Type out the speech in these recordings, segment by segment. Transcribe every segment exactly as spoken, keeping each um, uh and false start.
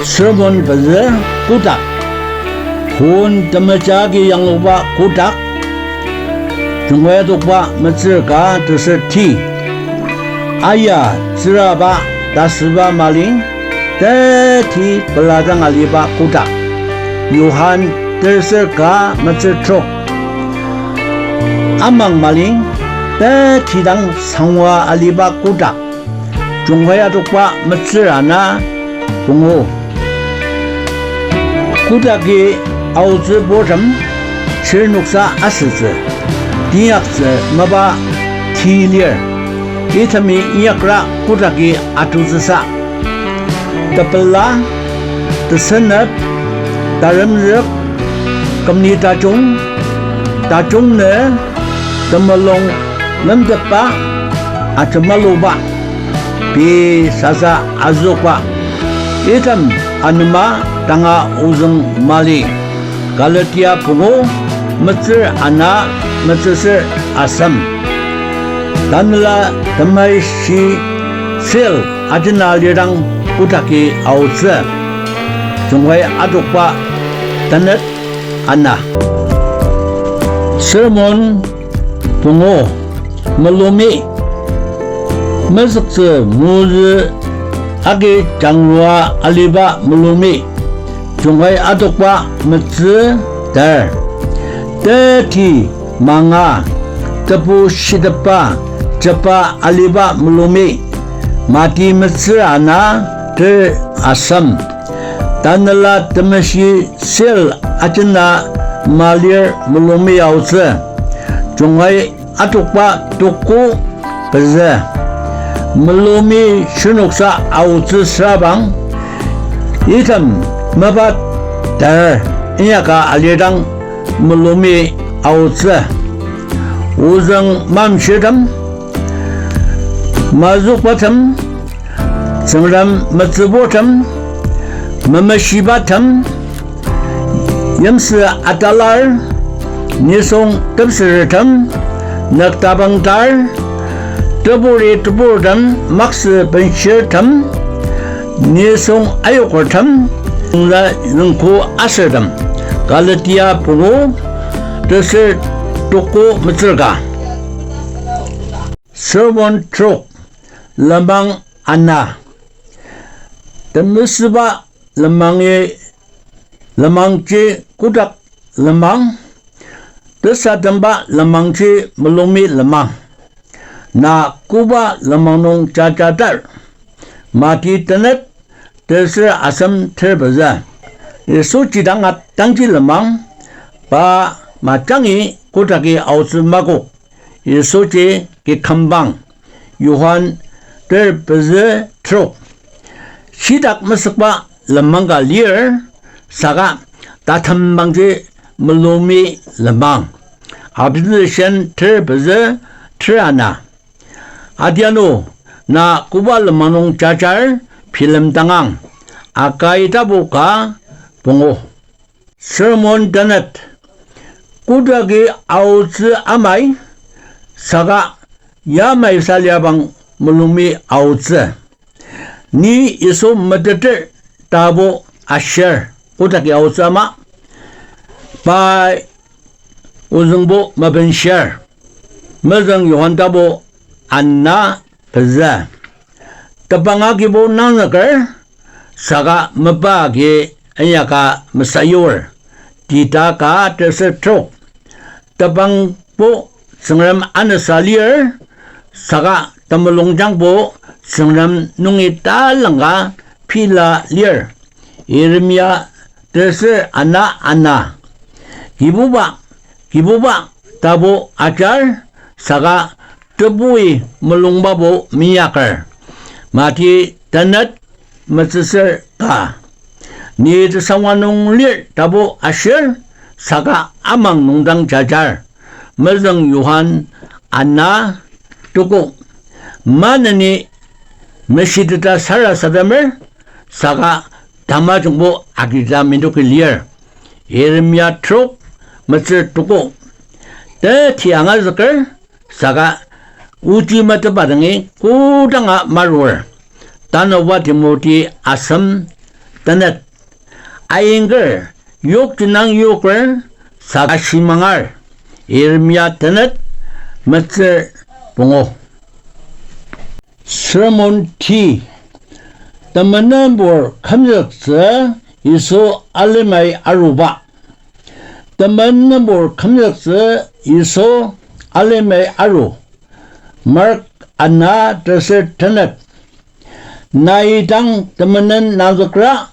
Sermon pezü kotak. Hon temeja agi yangluba kotak. Jungkai adokba metsür ka teser ti. Aya tsüraba tasüba mali, teti peladang aliba kotak. Johan teser ka metsür trok. Amang mali, teti dang sangwa aliba kotak. Jungkai adokba metsür ana pungu. Kotaki aotsü purtem, chirnoksa asütsü, teinyaktsü mapa ti lir. Itemi inyakra kotaki atutsüsa. Tepela, tesenep, taremzük, kümli tajung, tajung nü, temulung, lemtetba, ajemaluba, pei sasa azükba. Item anema tanga ozüng mali. Galatia pungu, metsür ana, metsüsür asem. Tanela temeishi sil ajena lidang kotaki aotsü. Jungkai adokba tenet ana. Sermon pungu, mulumi. Mezüktsü mozü agi jangrua aliba mulumi. Jungkai adokba metsü ter. Teti manga, tebu shitepa, jepa aliba mulumi. Mati metsür ana ter asem. Tanela temeshi sil ajena malir mulumi aotsü. Jungkai adokba tuku pezü. Mulumi shirnoksa aotsü sürabang, item mapa ter inyaka alidang mulumi aotsü. Ozüng mamshirtem, mazükbatem, Tsüngrem metsüburtem, memeshibatem, yimsü atalar, nisung tepsürtem, nüktapangtar, teburi teburtem, maksü benshirtem, nisung ayokertem, la nüngku asürtem. Galatia pungu, teser tuku metsür ka. Sermon trok, lenmang ana. Temesüba lenmangi, lenmangji kotak lenmang, tesatemba lenmangji mulungmi lenmang. Na koba lenmang nung jajatar. Mati tenet, teser asem ter pezü. Yisuji dang atangji lenmang, pa majangi kotaki aotsü makok. Yisuji kikembang. Johan ter pezü trok. Shitak mesükba lenmang ka lir, saka tatembangji mulungmi lenmang. Abinüshen ter pezü ter ana. Adianu, na koba lenmang nung jajar bilemdangang, Akai tapu ka pungu. Sermon tenet. Kotaki aotsü amai, saka yamai saliabang mulungmi aotsü. Ni Yisu meteter tapu ashir, kotaki aotsü ama, pai ozüngbo mabenshir. Mezüng Johan tapu ana pezü. Tepang agibo nangzüker, saka mepa agi inyaka mesayur. Tita ka teser trok. Tepangbo Tsüngrem anasa lir, saka temulungjangbo Tsüngrem nungi talangka pila lir. Yeremia teser ana ana. Kibuba, Kibuba tapu ajar, saka tebui mulungbabo minyaker. Mati tenet metsüsür ka. Ni tesangwa nung lir tapu ashir, saka amang nungdang jajar. Mezüng Johan ana tuku. Maneni meshiteta sarasademer, saka tamajungbo agüja mendokti lir. Yeremia trok metsür tuku. Teti angazüker, saka ochi metepa dangi kodanga marur. Tanabuba Timoti asem tenet. Ayingker, yok jenang yoker, saka shimangar. Yeremia tenet, metsür pungu. Sermon ti, Temenenbur kümzüktsü Yisu alimai aruba. Temenenbur kümzüktsü Yisu alimai aru. Mark ana teser tenet. Nai dang temenen nangzükra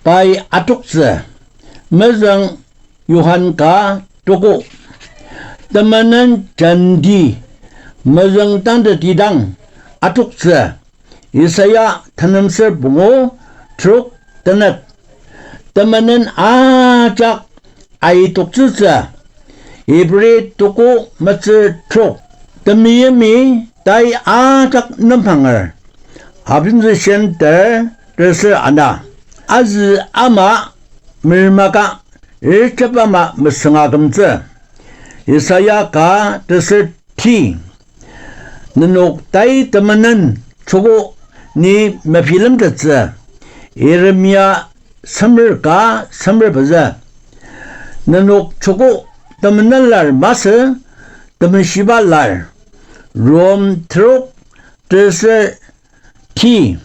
pai atoktsü, mezüng Johan ka tuku. Temenen jenti mezüng tangteti dang atoktsü, Isaiah tenemser pungu trok tenet. Temenen ajak aitoktsütsü, Ibri tuku metsür trok. Temeyimi tai ajak nemhanger. Abintsü shen ter teser ana. Azü ama mermaka, rechep ama mesüngakümtsü. Isaiah ka teser ti. Nenok tai temenen chuku ni mebilemtettsü. Yeremia semer ka semer pezü. Nenok chuku temenen lar masü, temeshiba lar. Rom trok teser ti.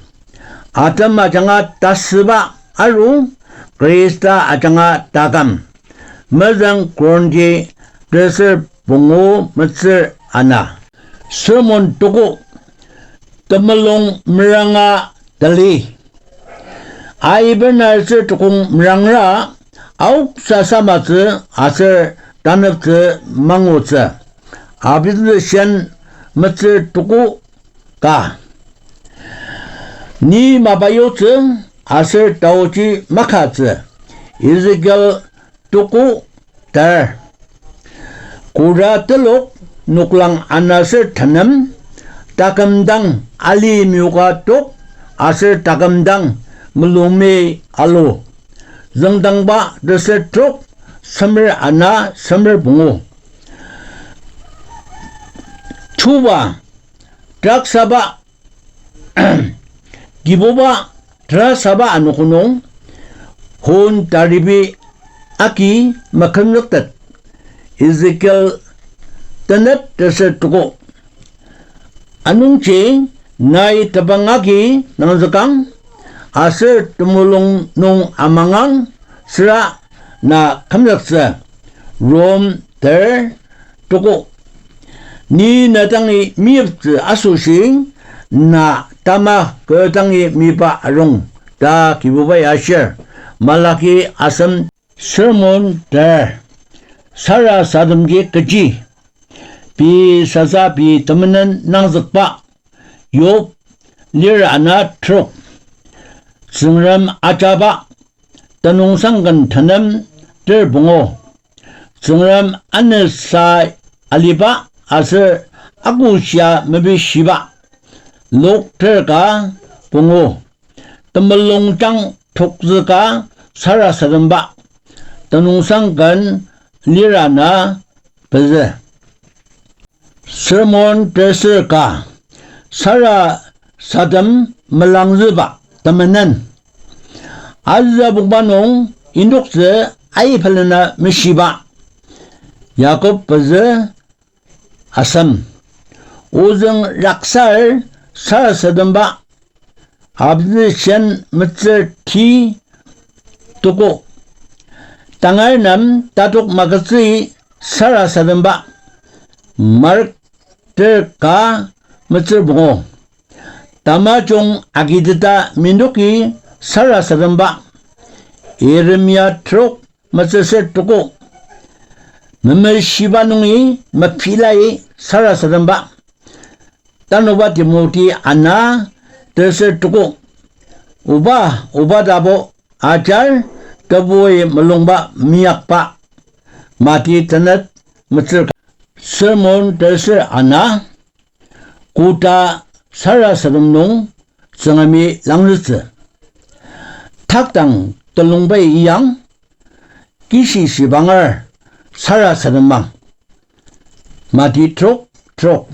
Atem ajanga tasüba aru, Khrista ajanga taküm. Mezüng Korinti teser pungu metsür ana. Sermon tuku, temulung meranga tali. Aiben aser tukong merangra, aoksa samatsü aser taneptsü mangutsü. Abintsü shen metsür tuku ka. Ni mapa yutsü aser taoji makatsü. Ezekiel tuku ter. Kora telok noklang anaser tenem, takümdang ali mioka tok aser takümdang melumi alu. Züngdangba teser trok semer ana semer pungu. Chuba, draksaba, Kibuba terasaba anogo nung, hon taribi agi makümzüktet. Ezekiel tenet teser tuku. Anungji nai tebang agi nangzükang, aser temulung nung amangang, süra na kümzüktsü. Rom ter tuku. Ni na dangi meyiptsü asoshi, na tama kü dangi meyipa arung, ta Kibubai ashir. Malaki asem. Sermon ter. Sarasademji kechi. Pei sasa pei temenen nangzükba. Yob, lir ana trok. Tsüngrem ajaba, Tenüngsangken tenem ter pungu. Tsüngrem anesa aliba aser akoshia mepishiba. Luk ter ka pungu. Temulungjang tokzüka sarasademba. Tenüngsangken lir ana pezü. Sermon teser ka, sarasadem melangzüba temenen. Azüzübongba nung indoktsü aipelena meshiba. Yakob pezü asem. Ozüng raksar sarasademba. Abzü shen metsür ti tuku. Tangar nem tatok magütsüi sarasademba. Mark ter ka metsür pungu. Tamajung agiteta minoki sarasademba. Yeremia trok metsür ser tuku. Memeshiba nungi mepilai sarasademba. Tanoba Timoti ana teser tuku. Oba, oba tabo ajar, tebui melungba meyakba. Mati tenet metsür ka. Sermon teser ana. Koda sarasadem nung Tsüngremi langzütsü. Takdang telungbai iyang, kishi shibanger sarasademang. Mati trok, trok.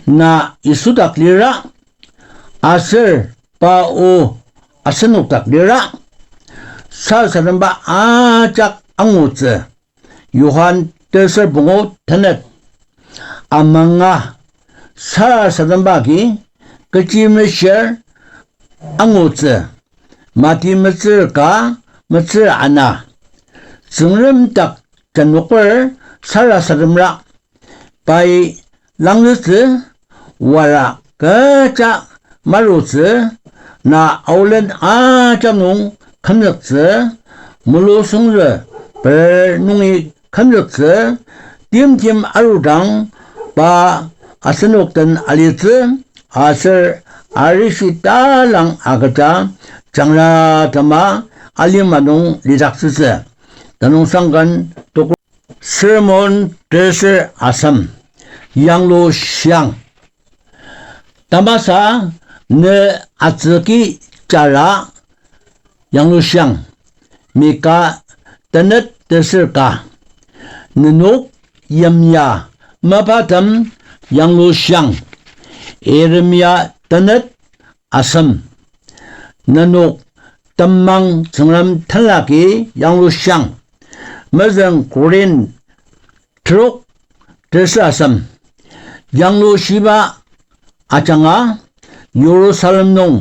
Na Yisu dak lira, aser pa o asenok dak lira, sarasademba ajak angutsü. Johan teser pungu tenet. Amanga sarasademba agi kechi meshir angutsü. Mati metsür ka, metsür ana. Tsüngrem dak jenoker sarasademra pai langzütsü, wara kecha marutsü, na aolen ajak nung kümzüktsü, mulusungzü per nungi kümzüktsü, timtem arudang pa asenok den alitsü, aser arishi talang agüja jangra tema alima nung lidaktsütsü. Tenüng sangken toko Sermon teser asem, yanglushiang. Tamasa ne atsüki jara yanglushiang. Mika tenet teser ka. Nenok yimya mapatem yanglushiang. Yeremia tenet asem. Nenok temang Tsüngrem tenlaki yanglushiang. Mezüng Korin trok teser asem. Yanglushiba ajanga Jerusalem nung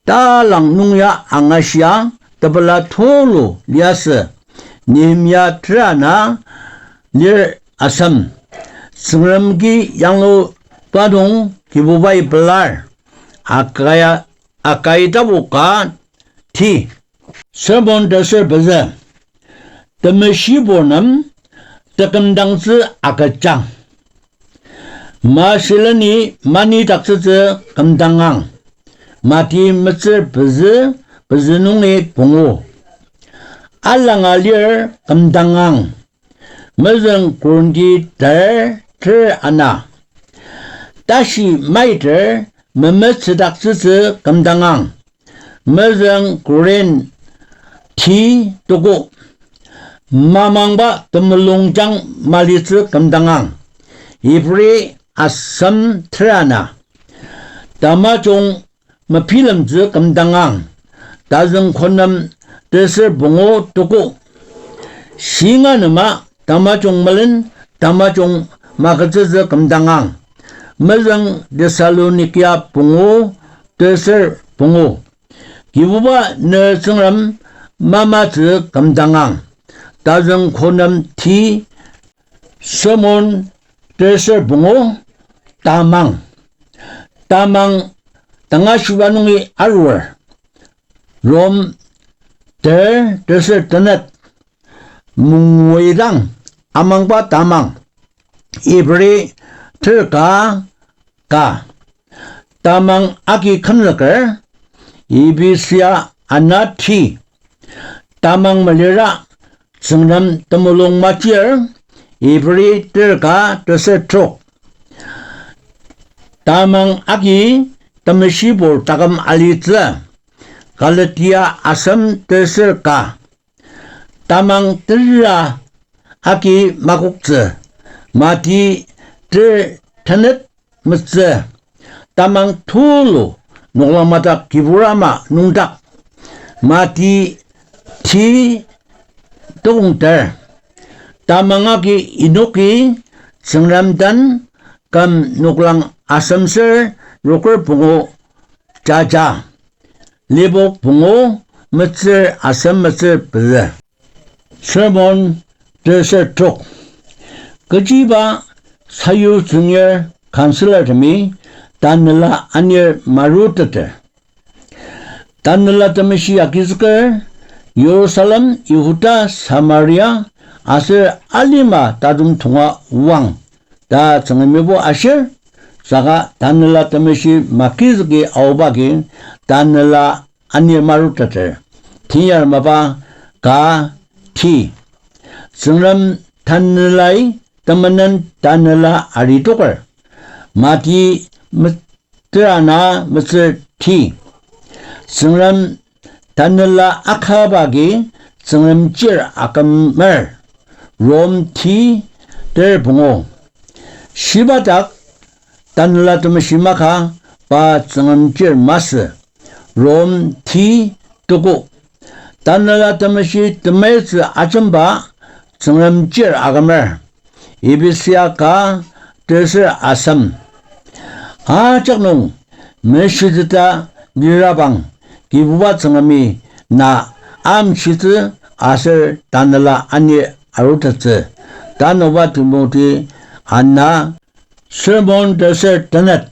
talang nung ya angashia tepela tulu liasü. Nehemia terana lir asem. Tsüngrem ki yangluba nung Kibubai pelar. Akaya, akai tapu ka ti. Sermon teser pezü. Temeshibur nem tekümdangtsü agüjang. Mashileni manidaktsütsü kümdangang. Mati metsür pezü, pezü nungi pungu. Alanga lir kümdangang. Mezüng Korinti ter, ter ana. Tashi maiter memetsüdaktsütsü kümdangang. Mezüng Korin ti tuku. Mamangba temulungjang malitsü kümdangang. Ibri asem terana. Tamajung mepilemtsü kümdangang. Tazüng konem teser pungu tuku. Shinga nema tamajung melen tamajung magütsütsü kümdangang. Mezüng Thessalonika pungu teser pungu. Kibuba ne Tsüngrem mamatsü kümdangang. Tazüng konem ti Sermon teser pungu tamang. Tamang tangashiba nungi arur. Rom ter teser tenet. Mungwidang amangba tamang. Ibri ter ka, ka. Tamang agi kümzüker, Ephesia ana ti. Tamang melira Tsüngrem temulung machir, Ibri ter ka teser trok. Tamang agi temeshibur taküm alitsü, Galatia asem teser ka. Tamang tera agi makoktsü, Mati ter tenet metsü. Tamang tulu noklang madak kibur ama nüngdak, Mati ti tokong ter. Tamang agi inoki Tsüngrem den küm noklang asemser roker pungu jaja. Lipok pungu metsür asem metsür pezü. Sermon teser trok. Kechiba sayutsüngir counselortemi tanela anir maruteter. Tanela temeshi agizüker, Jerusalem, Yihuda, Samaria, aser alima tajung tonga oang ta Tsüngremibo ashir, saka tanela temeshi magizüki aoba agi tanela anir maruteter. Tenyar mapa ka ti. Tsüngrem tanelai temenen tanela aritoker. Mati me-, terana metsür ti. Tsüngrem tanela akaba agi Tsüngrem chir akümer. Rom ti ter pungu. Shiba dak tanela temeshi maka pa Tsüngrem chir masü. Rom ti tuku. Tanela Temeshi temeitsü ajemba Tsüngrem chir akümer. Ephesia ka terser asem. Ajak nung meshiteta lirabang, Kibuba Tsüngremi na amshitsü aser tanela ani arutettsü. Tanoba Timoti ana, sermon terser tenet.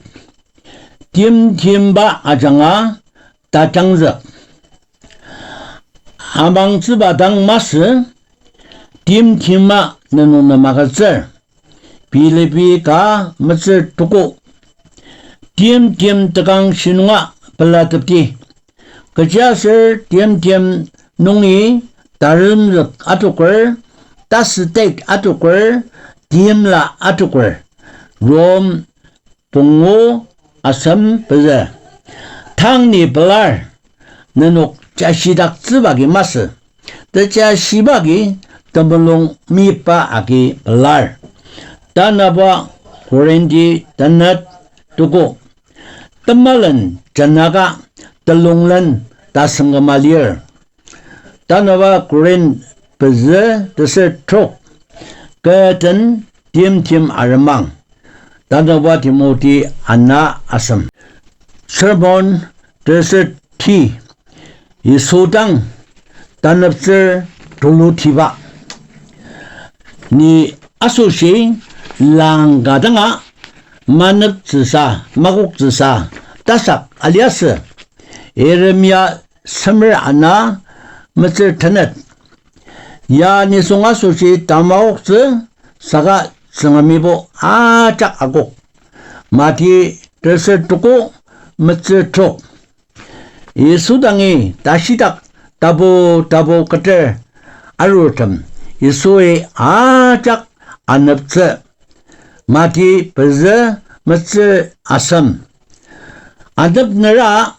Timtimba ajanga tajangzük. Amangtsüba dang masü, timtima nenok nem agütsür. Philippi ka metsür tuku. Timtim tekang shinunga pelatepdi. Kechiaser timtim nungi taremzük atoker, tasütet atoker, timla atoker. Rom pungu asem pezü. Tang ni pelar, nenok jashidaktsüba agi masü, tejashibagi temulung mipa agi pelar. Tanaba Korinti tenet tuku. Temalen jenaka telunglen tasüngküma lir. Tanaba Korinth pezü teser trok, kü den timtim aremang. Tanaba Timoti ana asem. Sermon teser ti, Yisu dang taneptsür tulutiba. Ni asoshi langka danga maneptsüsa, makoktsüsa, tasak aliasü. Yeremia semer ana metsür tenet. Ya nisung asoshi tamakoktsü saka Tsüngremibo ajak akok. Mati teser tuku metsür trok. Yisu dangi tashidak tapu tapu keter arurtem Yisui ajak aneptsü. Mati pezü metsür asem. Anepnera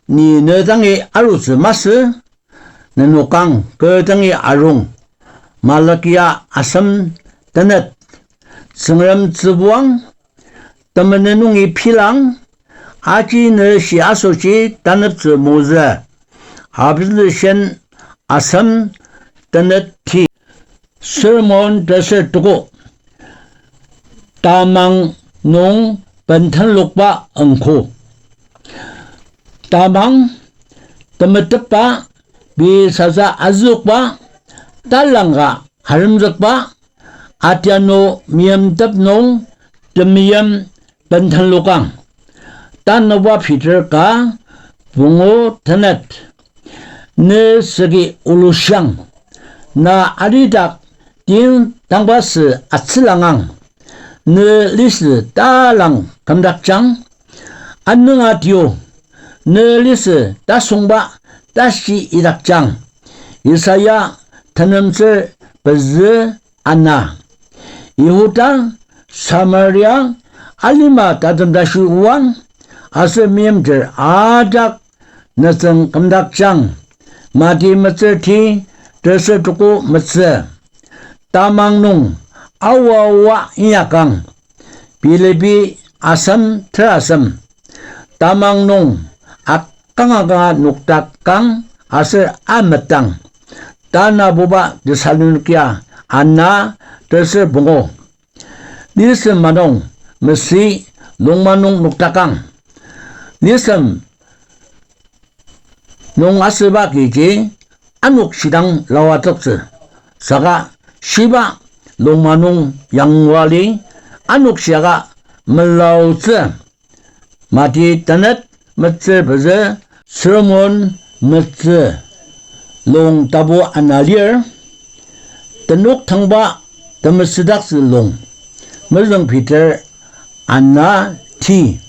ni ne dangi arutsü masü, nenokang kü dangi arung. Malakia asem tenet. Tsüngrem tsübuang, temenen nungi pilang, aji ne shi asoshi taneptsü mozü. Abzüshen asem tenet ti. Sermon teser tuku. Tamang nung bentenlokba engko. Tamang temetetba, pei sasa azükba, talangka haremzükba, atianu meimtep nung temeim bentenlokang. Tanoba Peter ka pungu tenet. Ne süki olushang, na aridak tin tangba sü atsülangang, ne lisü talang kümdakjang, anünga tio, ne lisü tasongba tashi idakjang. Isaiah tenemtsür pezü ana. Yihuda, Samaria, alima tatem tashi oang, aser meimchir ajak nütsüng kümdakjang. Mati metsür ti, teser tuku metsü. Tamang nung aoa oa inyakang. Philippi asem terasem. Tamang nung akanga kanga noktakang aser ametang. Tanabuba Thessalonikia ana teser pungu. Lisem manung mesü longma nung noktakang. Lisem nung asüba kiji anokshidang lawa toktsü. Saka shiba longma nung yangwa li anokshiaka melaotsü. Mati tenet metsür pezü, sermon metsü, lung tapu ana lir, tenok tangba temesüdaktsü lung, mezüng Peter ana ti,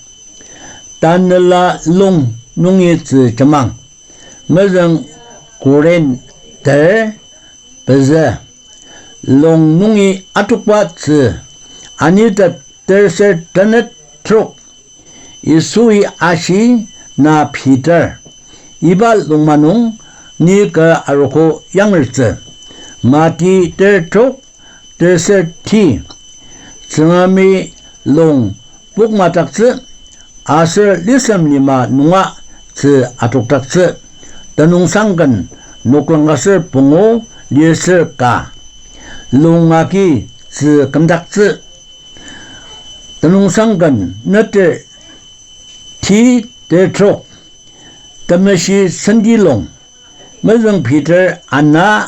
tanela lung nungi tzü jemang, mezüng Korinth ter pezü, lung nungi atokba tzü, anitep terser tenet trok. Yisui ashi, na Peter, iba lungma nung ni kü arogo yangertsü. Mati ter trok, teser ti. Tsüngremi lung pokmataktsü, aser lisem lima nunga tzü adokdaktsü. Tenüngsangken noklang aser pungu lir ser ka. Lung agi tzü kümdaktsü. Tenüngsangken neter ti tertrok. Temeshi senti lung. Mezüng Peter ana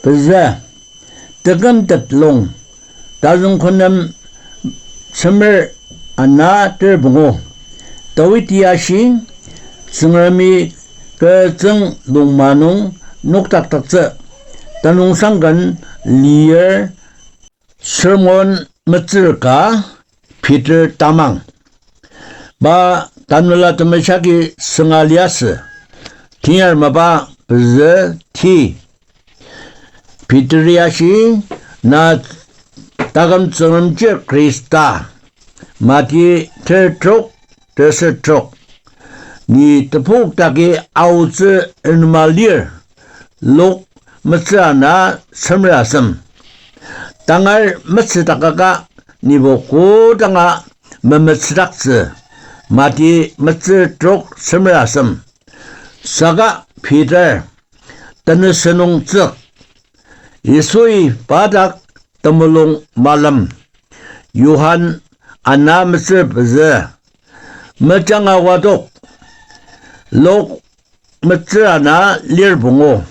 pezü. Tekümtet lung, tazüng khunem semer ana ter pungu. Dawidi ashi, Tsüngremi kü tsüng lungma nung nokdakdaktsü. Tenüngsangken lir sermon metsür ka Peter tamang. Pa tanela temeshaki sünga liasü. Tenyar mapa pezü ti. Peteri ashi, na taküm Tsüngremji Khrista. Mati ter trok, teser trok. Ni tepok taki aotsü enema lir. Luk metsür ana semer asem. Tangar metsüdakaka nibo kodanga memetsüdaktsü. Mati metsür trok semer asem. Saka Peter, tenesü nung tsük. Yisui pa dak temulung malem. Johan ana metsür pezü. Mejanga wadok. Luk metsür ana lir pungu.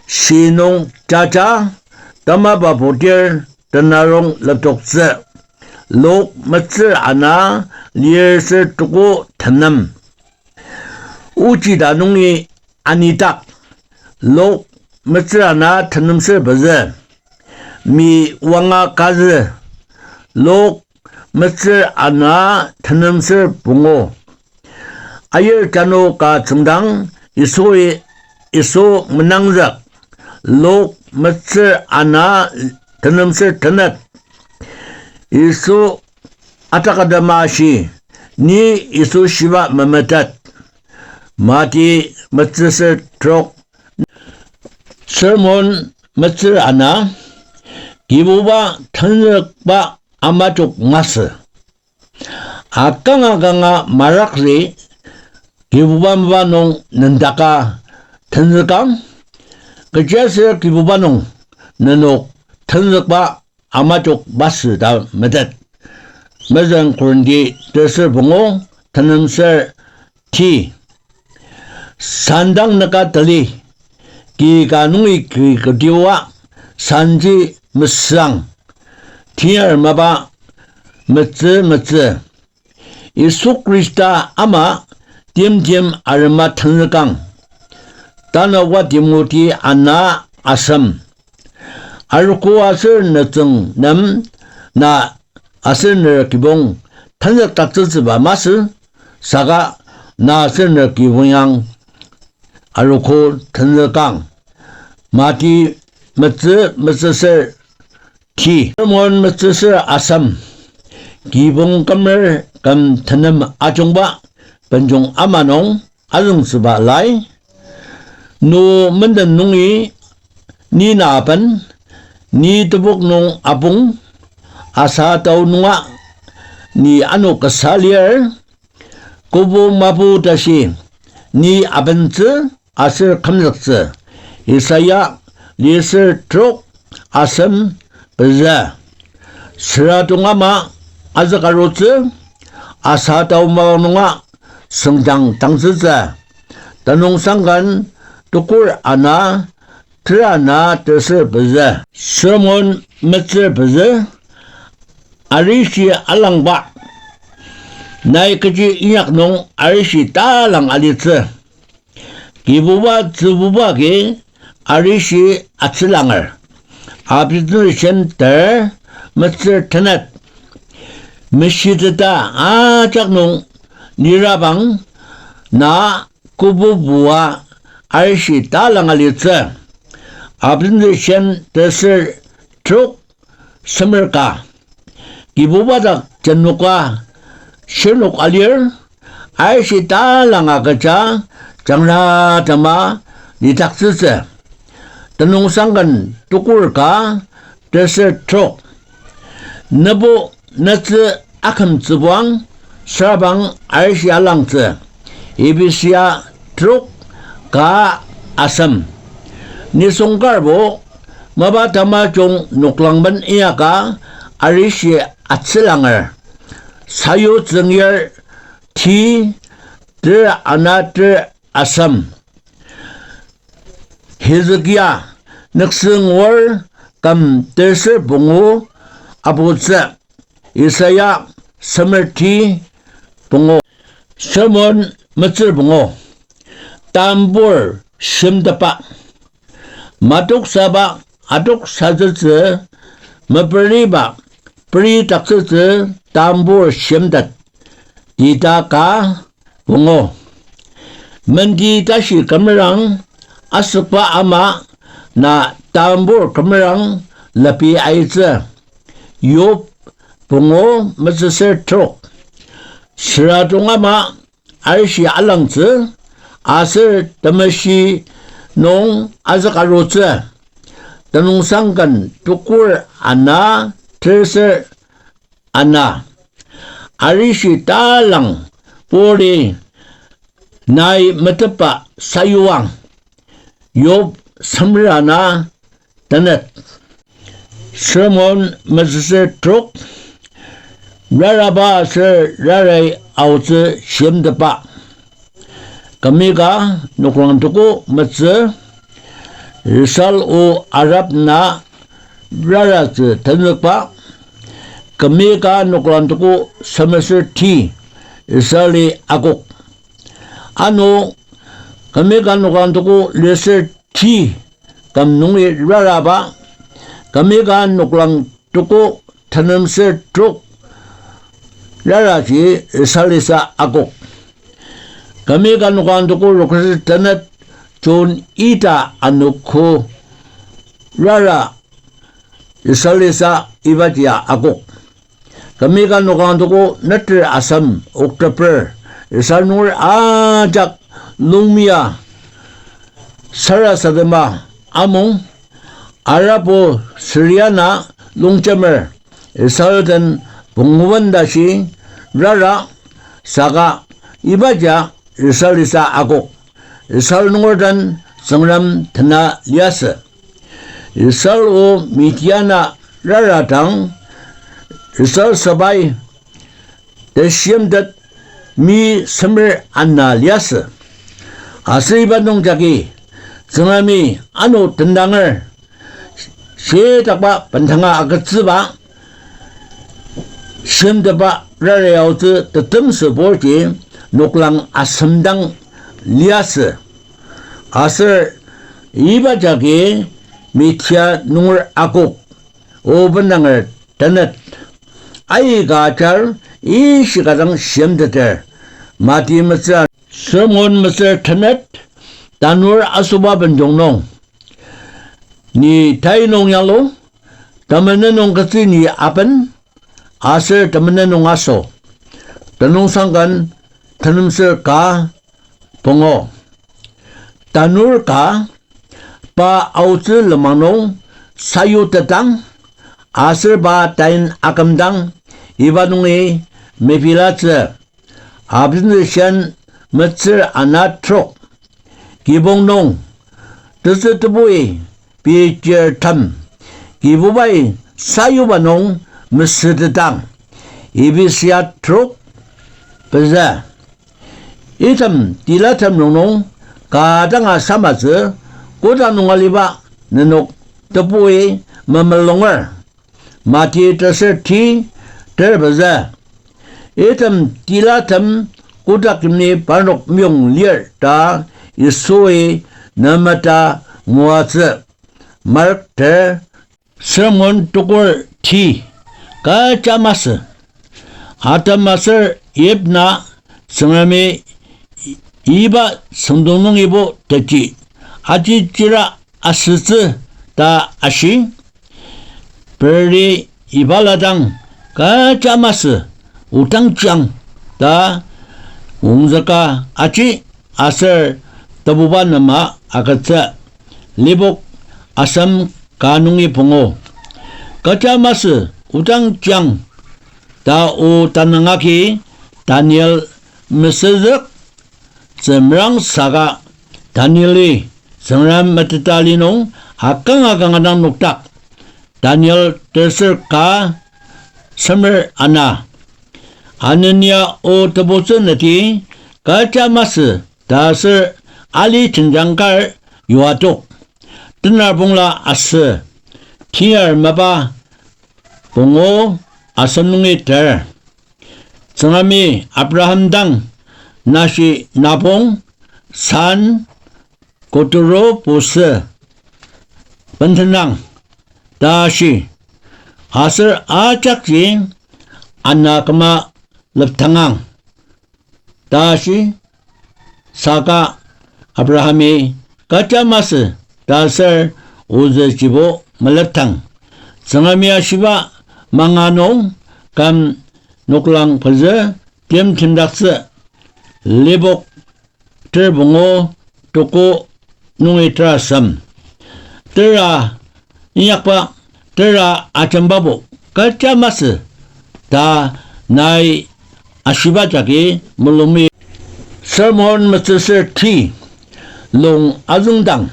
Shi nung jaja, tamaba putir, tenarong letoktsü. Luk metsür ana lir ser tuku tenem. Ochida nungi anidak. Luk metsür ana tenemser pezü. Mi wanga kazü. Luk metsür ana tenemser pungu. Ayir jano ka tsüngdang Yisui, Yisu menangzük. Luk metsür ana tenemser tenet. Yisu atakadama shi, ni Yisu shiba memetet. Mati metsüser trok. Sermon metsür ana, Kibuba tenzükba amajok masü. Akanga kanga marakzi Kibuba mapa nung nendaka tenzükang, kechiaser Kibuba nung nenok tenzükba amajok masü ta metet. Mezüng Korinti teser pungu tenemser ti. Sandang nüka tali, ki ka nungi ki ketiwa, sanji mesüang, tiyar mapa metsü metsü. Yisu Khrista ama timtem arema tenzükang. Tanawa Timoti ana asem. Arogo aser nütsüng nem na aser ner kibong tenzükdaktsütsüba masü, saka na aser ner kibong yang arogo tenzükang. Mati metsü metsüser ti. Sermon metsüser asem. Kibong kümer küm tenem ajungba benjong ama nung azüngtsüba lai. No menden nungi ni na aben, ni tebok nung apong, asa tao nunga ni ano kasa lir, kobo mapu tashi, ni abentsü aser kümzüktsü. Isaiah liasür trok asem pezü. Süra tong ama azükarutsü, asa tao mapang nunga süngdang tangtsütsü. Tenüngsangken tukur ana, ter ana teser pezü. Sermon metsür pezü. Arishi alangba. Nai kechi inyak nung arishi talang alitsü. Kibuba tsübuba agi arishi atsülanger. Abentsüsem ter metsür tenet. Meshiteta ajak nung lirabang na kobobua arishi talanga litsü. Abentsüsem teser trok semer ka. Kibuba dak jenoka shirnok alir, arishi talanga kecha jangra tama lidaktsütsü. Tenüngsangken tukur ka teser trok. Nebo netsü akümtsübuang sürabang arishi alangtsü. Ephesia trok ka asem. Nisung karbo mapa tamajung noklang ben inyaka arishi atsülanger. Sayu Tsüngyar ti ter ana ter asem. Hezekia nüksü ngur küm terser pungu aputsü. Isaiah semer ti pungu. Sermon metsür pungu. Tambur shimtetba. Matoksaba atoksatsütsü, meperiba peridaktsütsü tambur shimtet. Tita ka pungu. Menti tashi kümerang asükba ama na tambur kümerang lepi aitsü. Yob pungu metsüser trok. Süratong ama arishi alangtsü, aser temeshi nung azük arutsü. Tenüngsangken tukur ana terser ana. Arishi talang puri nai metepba sayuang. Yob semer ana tenet. Sermon metsüser trok. Raraba aser rarai aotsü shimtetba. Kümika noklang tuku metsü. Israel o Arab na raratsü tenzükba. Kümika noklang tuku semeser ti. Israeli akok. Ano kümika noklang tuku liser ti küm nungi raraba, kümika noklang tuku tenemser trok raraji Israelisa akok. Kümika noklang tuku rokser tenet June ita anogo rara Israelisa ibaji akok. Kümika noklang tuku neter asem October, Israel nunger ajak lungmia sarasadema amung, Arabo Syria na longjemer Israel den punguben tashi rara saka ibaji Israelisa akok. Israel nunger den Tsüngrem tena liasü. Israel o Midiana rara dang, Israel sepai teshimtet mi semer ana liasü. Aser iba nungjagi Tsüngremi ano tendanger shitakba bendanga agütsüba shimtetba rara aotsü tetemsüburji noklang asemdang liasü. Aser iba jagi Midia nunger akok o bendanger tenet aika ajar ishika dang shimteter. Mati metsür, Sermon metsür tenet, tanur asoba benjong nung. Ni tai nung yanglu, temenen nung ketsü ni aben, aser temenen nung aso. Tenüngsangken tenemsür ka pungu. Tanur ka, pa aotsü lenmang nung sayutetang, aser pa tain akümdang, iba nungi mepilatsü. Abentsüshan metsür ana trok. Kibong nung, tetsü tebui pijirtem, Kibubai sayuba nung mesütetang. Ephesia trok pezü. Item tilatem rongnung ka danga samatsü, koda nung aliba nenok tebui memelonger. Mati teser ti ter pezü. Item tilatem kotak yimli parnok meyong lir ta Yisui nemeta nguatsü. Mark ter. Sermon tukur ti, kecha masü. Adam aser Eve na Tsüngremi iba süngdong nungibo teti aji jira asütsü ta ashi. Peri ibala dang kecha masü, odang jang ta ongzüka aji aser tebuba nema agütsü. Lipok asem ka nungi pungu. Kecha masü odang jang ta o tanangaki Daniel mesüzük tsü merang saka Danieli Tsüngrem meteta li nung akanga kanga dang nokdak. Daniel terser ka semer ana. Anania o tebutsen neti kecha masü ta aser ali jenjang kar yua tok. Tenarbongla asü, tiyar mapa pungu asem nungi ter. Tsüngremi Abraham dang nashi napong san koturu pusü bentenang ta shi, aser ajakji ana küma leptangang ta shi. Saka Abrahami kecha masü ta aser ozü jibo meleptang. Tsüngremi ashiba manga nung küm noklang pezü tim timdaktsü. Lipok ter pungu tuku nungi terasem. Tera inyakba, tera ajembabo kecha masü ta nai ashiba jagi mulungmi. Sermon metsüser ti, lung azüngdang.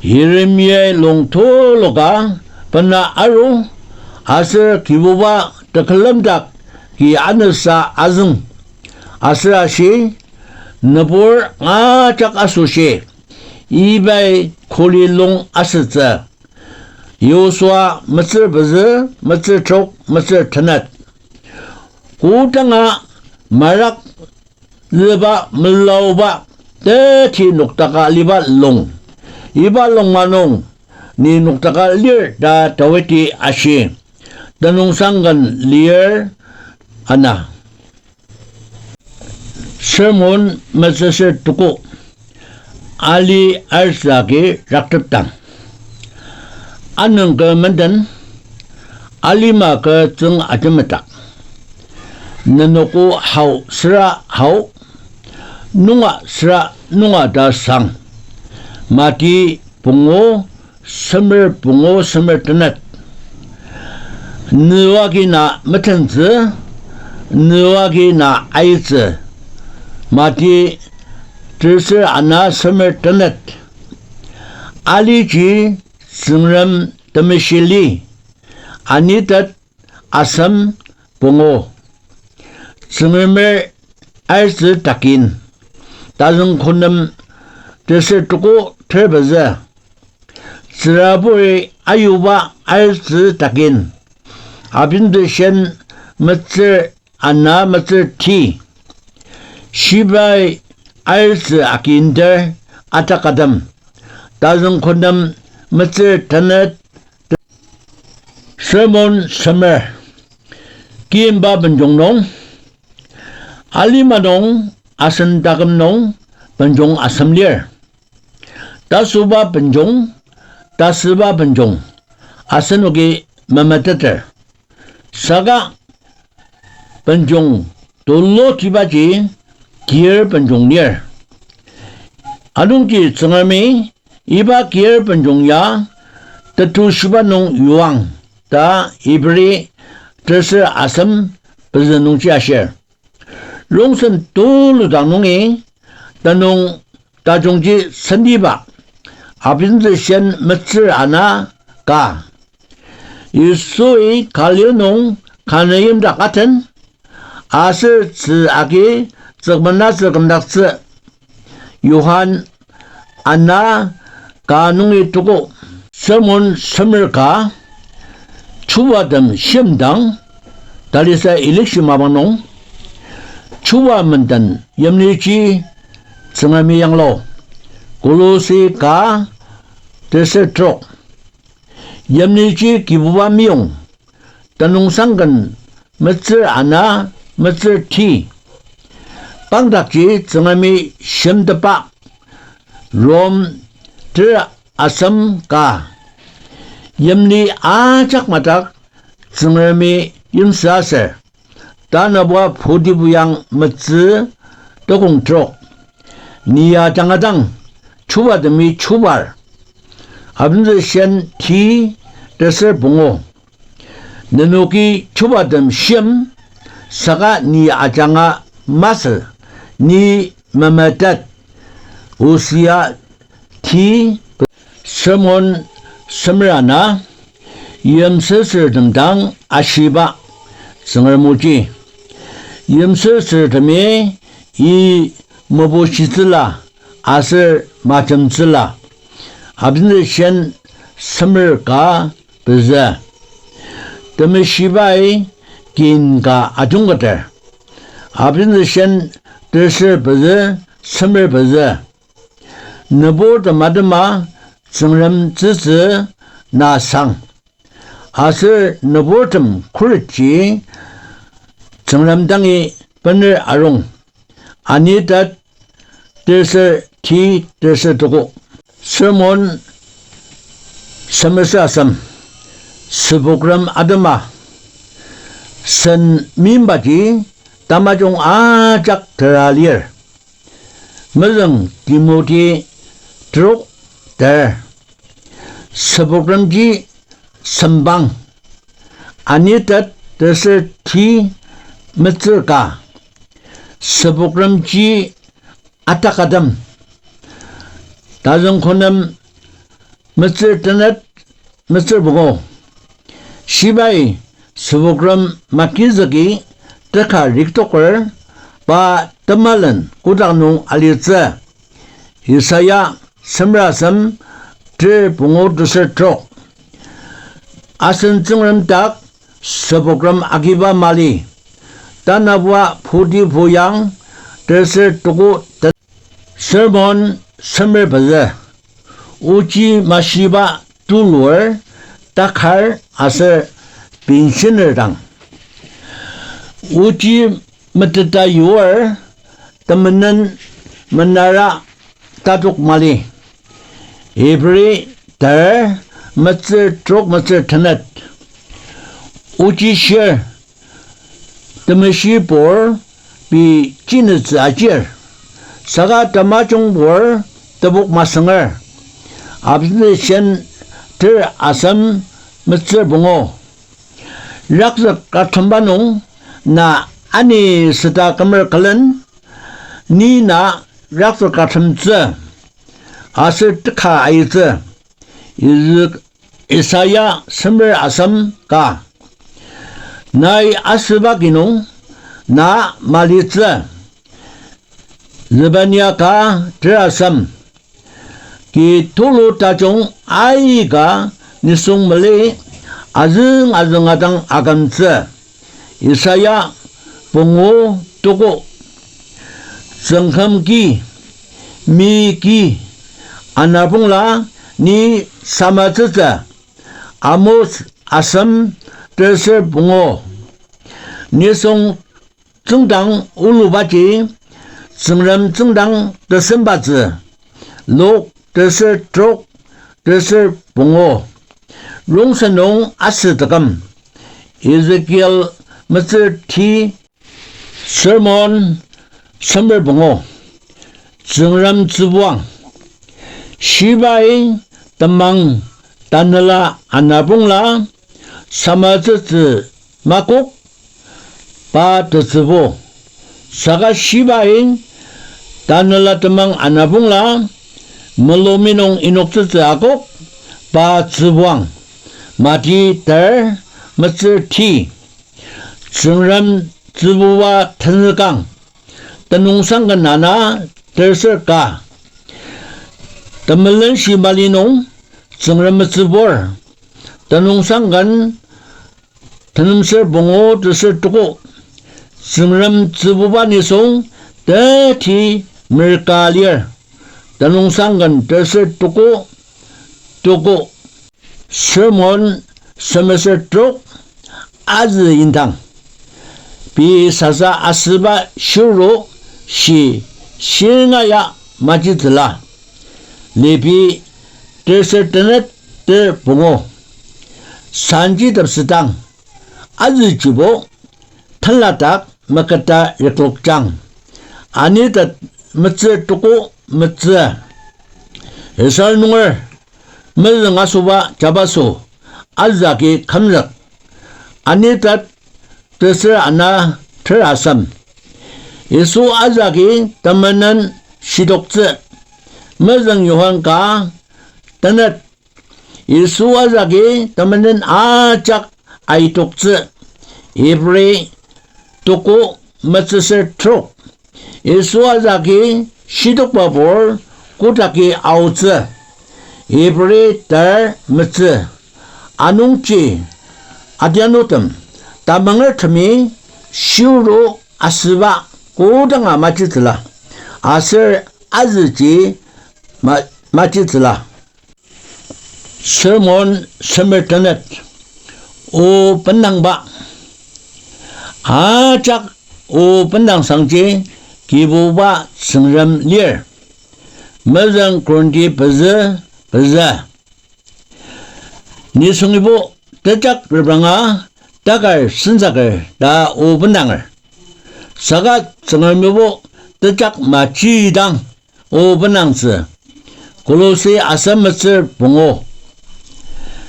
Yeremia lung tuluka bena aru, aser Kibuba tekülemdak ki anüsa azüng. Aser ashi, nübur ajak asoshi, ibai kuli lung asütsü. Yosua metsür pezü, metsür trok, metsür tenet. Kodanga marak züba melaoba teti noktaka aliba lung. Iba lungma nung ni noktaka lir ta Dawidi ashi. Tenüngsangken lir ana. Sermon metsüser tuku, ali arzü agi raktepdang. Anüng kü menden, alima kü tsüng ajemedak. Nenoki hao süra hao, nunga süra nunga ta sang. Mati pungu semer pungu semer tenet. Nüwagi na metentsü, nüwagi na aitsü. Mati terser ana semer tenet. Aliji Tsüngrem Temeshi li, anitet asem pungu. Tsüngremer aitsü takin. Tazüngkon nem terser tuku ter pezü. Tsüraburi ayuba aitsü takin. Abintsüshen metsür ana metsür ti. Shibai aitsü akinter atakatem. Tazüngkon nem metsür tenet. Sermon semer, kiyimba benjong nung, alima nung, asen taküm nung, benjong asem lir. Tasuba benjong, tasüba benjong, asenoki memeteter. Saka benjong tulutibaji kir benjong lir. Anungji Tsüngremi iba kir benjong ya tetushiba nung yuang ta Ibri terser asem pezü nungji ashir. Rongsen tuludang nungi tenüng tajungji sentiba, abintsüshen metsür ana ka. Yisui Galil nung kaneyimdak aten, aser tzü agi tsükmenatsü kümdaktsü. Johan ana ka nungi tuku. Sermon semer ka, chubatem shimdang, talisa ilikshi mapang nung, chuba menden yimliji Tsüngremi yanglu. Kolosi ka teser trok. Yimliji Kibuba meyong, tenüngsangken metsür ana metsür ti. Pangdakji Tsüngremi shimtepa. Rom ter asem ka. Yimli ajak madak Tsüngremi yimsü aser. Tanabua putibu yang metsü tekong trok. Ni ya jangadang, chubatemi chubar. Abintsüshen ti teser pungu. Nenoki chubatem shim, saka ni ajanga masü, ni memetet, Usia ti, Sermon semer ana, yimsüsürtem dang ashiba Tsüngrem oji. Yimsüsürtemi i mebushitsüla aser majemtsüla. Abentsüshen semer ka pezü. Temeshibai kin ka ajungketer. Abentsüshen terser pezü, semer pezü. Nüburtem atema Tsüngrem tsütsü na sang. Aser nüburtem khuretji Tsüngrem dangi bener arung. Anitet terser ti terser tuko. Sermon semer asem. Sübokrem atema sen meimbaji tamajung ajak tera lir. Mezüng Timoti trok ter. Sübokremji sembang. Anitet terser ti metsür ka. Sübokremji atakatem. Tazüng konem metsür tenet, metsür pungu. Shibai sübokrem makizüki teka riktoker pa temalen kotak nung alitsü. Isaiah semer asem ter pungu terser trok. Asen Tsüngrem dak sübokrem agiba mali. Tanabua puti puyang terser tuko te-, Sermon semer pezü. Ochi mashiba tulur takar aser benshiner dang. Ochi meteta yur temenen menara tatok mali. Ibri ter metsür trok metsür tenet. Ochi shir, temeshibur pei chinütsü ajir, saka temajungbur tebok masünger. Abentsüshen ter asem metsür pungu. Rakzük katemba nung na ani süta kümer külen, ni na rakzük katemtsü aser teka aitsü. Is-, Isaiah semer asem ka. Nai asüba ki nung na malitsü. Zebania ka ter asem. Ki tulu tajung aika nisung mali azüng azüng adang akümtsü. Isaiah pungu tuko. Tsüngküm ki, mi ki, anapongla ni samatsütsü. Amos asem terser pungu. Nisung tsüngdang olubaji, Tsüngrem tsüngdang tesembatsü. Luk terser trok, terser pungu. Rongsen nung asü taküm. Ezekiel metsür ti. Sermon semer pungu. Tsüngrem tsübuang. Shibai temang tanela anapongla samatsütsü makok pa tetsübo. Saka shibai tanela temang anapongla melomi nung inoktsütsü akok pa tsübuang. Mati ter metsür ti. Tsüngrem tsübuba tenzükang. Tenüngsang ken ana terser ka. Temelenshi mali nung Tsüngrem metsübur. Tenüngsang ken tenemser pungu terser tuko. Tsüngrem tsübuba nisung teti merka lir. Tenüngsang ken terser tuko, tuko. Sermon semeser trok, azü indang. Pei sasa asüba shiro shi shinga ya majitsüla. Levi terser tenet ter pungu. Sanji tepsetang. Azüjibo tenladak meketa riklokjang. Anitet metsür tuko metsü. Israel nunger mezüng asoba jabaso azü agi kümzük. Anitet terser ana ter asem. Yisu azüki temenen shitoktsü. Mezüng Johan ka tenet. Yisu azüki temenen ajak aitoktsü. Ibri tuko metsüser trok. Yisu azüki shitokba pur kodaki aotsü. Ibri ter metsü. Anungji adianutem, tamangertemi shiru asüba kodanga majitsüla, aser azüji ma-, majitsüla. Sermon semer tenet. O bendangba. Ajak o bendang sangji Kibuba Tsüngrem lir. Mezüng Korinti pezü, pezü. Nisungibo tejak repranga takar sensaker ta o bendanger. Saka Tsüngremibo tejak majidang o bendangtsü. Kolosi asem metsür pungu.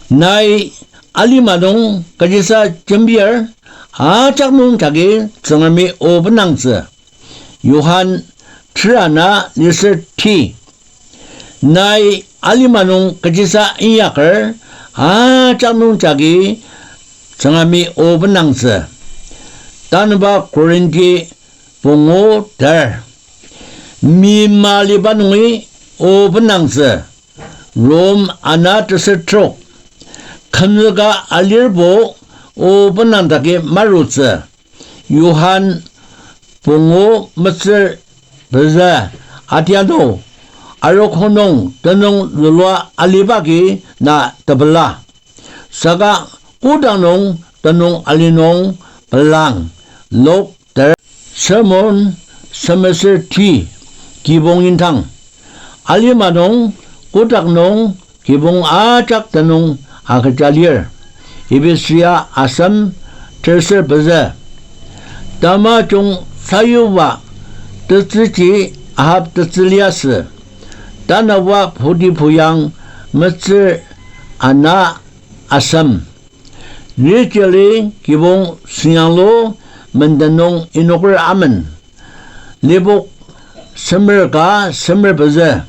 Nai alima nung kechisa jembir, ajak nung jagi Tsüngremi o bendangtsü. Johan tera na liser ti. Nai alima nung kechisa inyaker, ajak nung jagi Tsüngremi o bendangtsü. Tanüba Korinti pungu ter. Mima liba nungi o bendangtsü. Rom ana teser trok. Kümzüka alirbo o bendangdaki marutsü. Johan pungu metsür pezü, atiano, arok nung tenüng zülua aliba agi na tepela. Saka kodang nung tenüng ali nung pelang. Luk ter. Sermon semeser ti, kibong indang. Alima nung, kotak nung, kibong ajak tenüng agüja lir. Efesia asem terser pezü. Tamajung sayuba tetsüji Ahab tetsü liasü. Tanaba pudi puyang metsür ana asem. Racheli kibong sinyanglu menden nung inoker amen. Lipok semer ka semer pezü.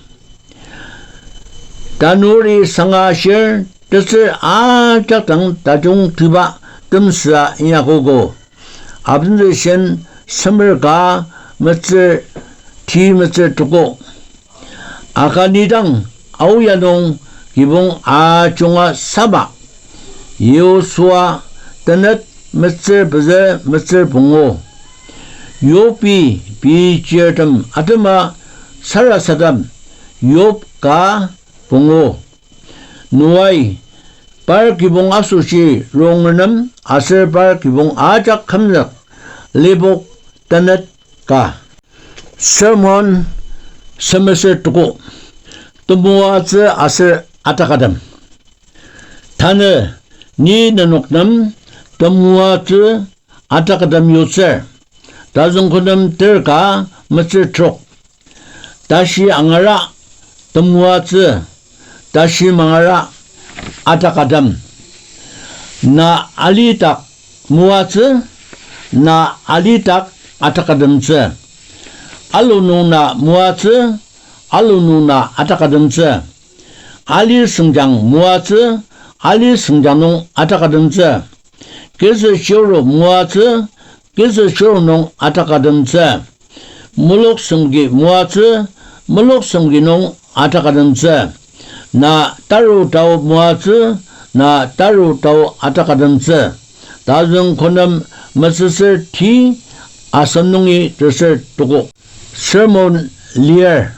Tanuri sanga ashir tetsür ajak dang tajungtiba temsüa inyakogo. Abentsüshen semer ka metsür ti metsür tuko. Akanidang aoya nung kibong ajunga saba. Yosua tenet metsür pezü metsür pungu. Yobi pei chirtem atema sarasadem, Yob ka pungu. Noai, par kibong asoshi rongenem aser par kibong ajak kümzük, Lipok tenet ka. Sermon semeser tuko. Temoatsü aser atakatem. Tanü ni nenok nem temoatsü atakatem yutsür. Tazüngkü nem ter ka metsür trok. Tashi angara temoatsü, tashi mangara atakatem. Na alidak moatsü, na alidak atakatemtsü. Alu nung na moatsü, alu nung na atakatemtsü. Ali sengjang moatsü, ali sengjang nung atakatemtsü. Kizü shioru moatsü, kizü shioru nung atakatemtsü. Mulok semki moatsü, mulok semki nung atakatemtsü. Na taru tao moatsü, na taru tao atakatemtsü. Tazüngkü nem mesüsür ti asem nungi teser tuko. Sermon lir.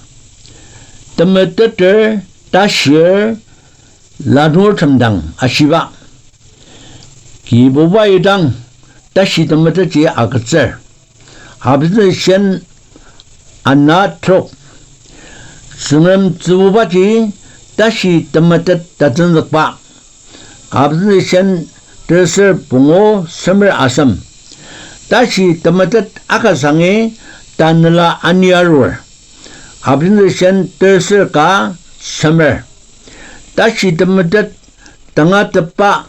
Temetetter tashir lanurtem dang ashiba. Kibubai dang tashi temetetji agütsür. Abentsüshen ana trok. Tsüngrem tsübubaji tashi temetet tatenzükba. Abentsüshen terser pungu semer asem. Tashi temetet akasangi tanela ani arur. Abentsüshen terser ka semer. Tashi temetet tangatetba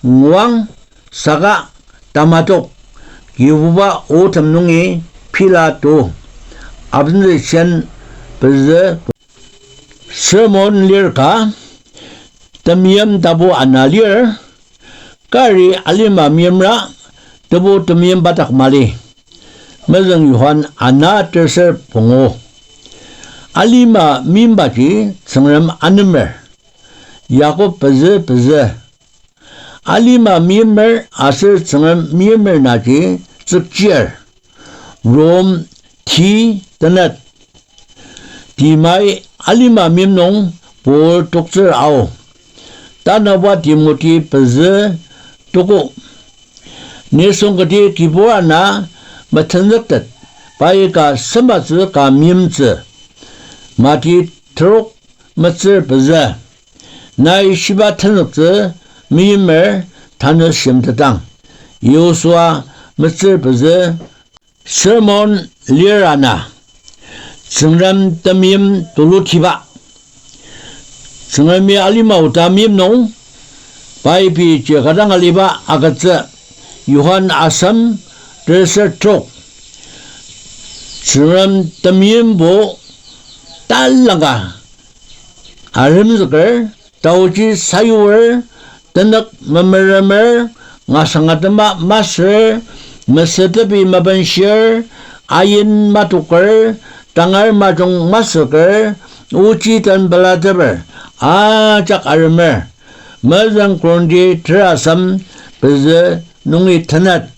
nguang saka tamadok, Kibuba otem nungi pila to. Abentsüshen pezü. Sermon lir ka, temeim tapu ana lir, kari alima meimra, tebu temeim pa dak mali. Mezüng Johan ana terser pungu. Alima meimbaji Tsüngrem anemer. Yakob pezü pezü. Alima meimer aser Tsüngrem meimer naji tsükchir. Rom ti tenet. Timai alima meim nung pur toktsür ao. Tanaba Timoti pezü tuku. Nisung kati Kibur ana metenzüktet, pai ka sematsü ka meimtsü. Mati terok metsür pezü. Nai shiba tenzüktsü meimer tanü shimtetang. Yosua metsür pezü. Sermon lir ana. Tsüngrem temeim tulutiba. Tsüngremi alima oda meim nung, pai pei ji kadang aliba agütsü, Johan asem, terser trok. Tsüngrem temeimbo talangka aremzüker, taoji sayuer, tenük memeremer, ngasangatema masür, mesütepi mabenshir, ain matoker, tangar majung masüker, ochi den pelateper, ajak aremer. Mezüng Korinti terasem pezü nungi tenet.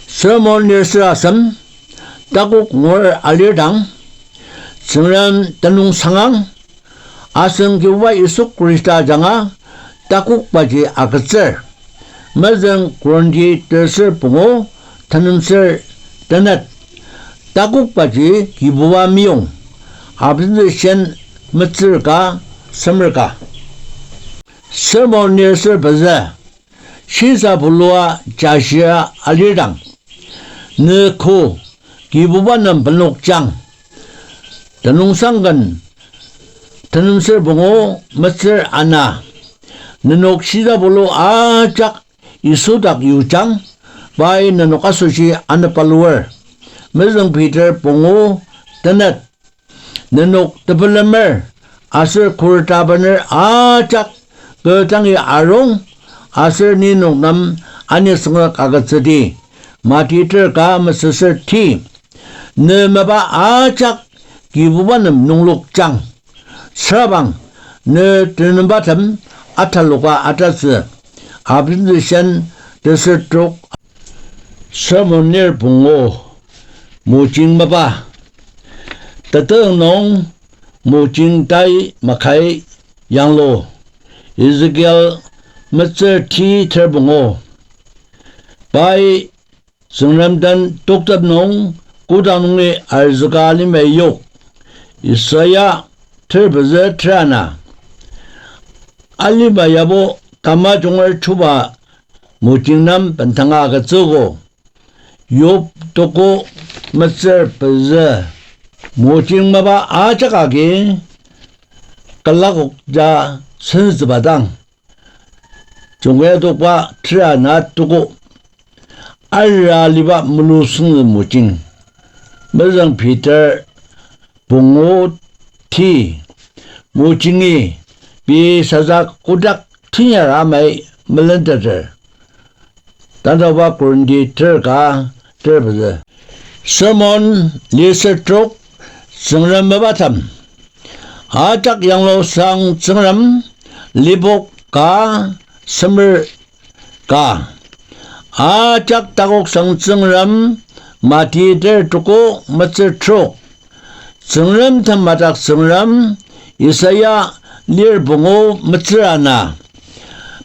Sermon lir sür asem, takok ngur alirtang, Tsüngrem tenüng sangang, asen Kibuba Yisu Khrista ajanga takokbaji agütsür. Mezüng Korinti terser pungu, tenemser tenet. Takokbaji Kibuba meyong, abentsüshen metsür ka, semer ka. Sermon lir sür pezü. Shisapulua jashia alirtang, ne ko Kibuba nem benokjang. Tenüngsangken tenemser pungu metsür ana. Nenok shisapulu ajak Yisu dak yujang, pai nenok asoshi anepaluer. Mezüng Peter pungu tenet. Nenok tepelemer aser khuret bener ajak kü tangi arung, aser ni nenok nem anisüngzük agütsüdi. Mati ter ka mesüsür ti. Ne mapa ajak Kibuba nem nunglokjang. Sürabang ne tenembatem ataloka ajatsü. Abentsüshen teser trok. Sermon lir pungu, mojing mapa. Tetezü nung mojing tai makai yanglu. Ezekiel metsür ti ter pungu. Pai Tsüngrem den toktep nung kodang nungi arzüka lima yok. Isaiah ter pezü ter ana. Alima yabo tamajunger chuba mojing nem bendanga agütsüogo. Yob tuku metsür pezü. Mojing mapa ajak agi külakok ja senzüba dang. Jungkaya tokba ter ana tuku. Ara aliba mulu süngzü mojing. Mezüng Peter pungu ti. Mojingi pei sasa kotak tenyar amai melenteter. Tanabuba Korinti ter ka ter pezü. Sermon lir sür trok, Tsüngrem mebatem. Ajak yanglusang Tsüngrem, lipok ka, semer ka. Ajak takoksang Tsüngrem, Mati ter tuku metsür trok. Tsüngrem temadak Tsüngrem, Isaiah lir pungu metsür ana.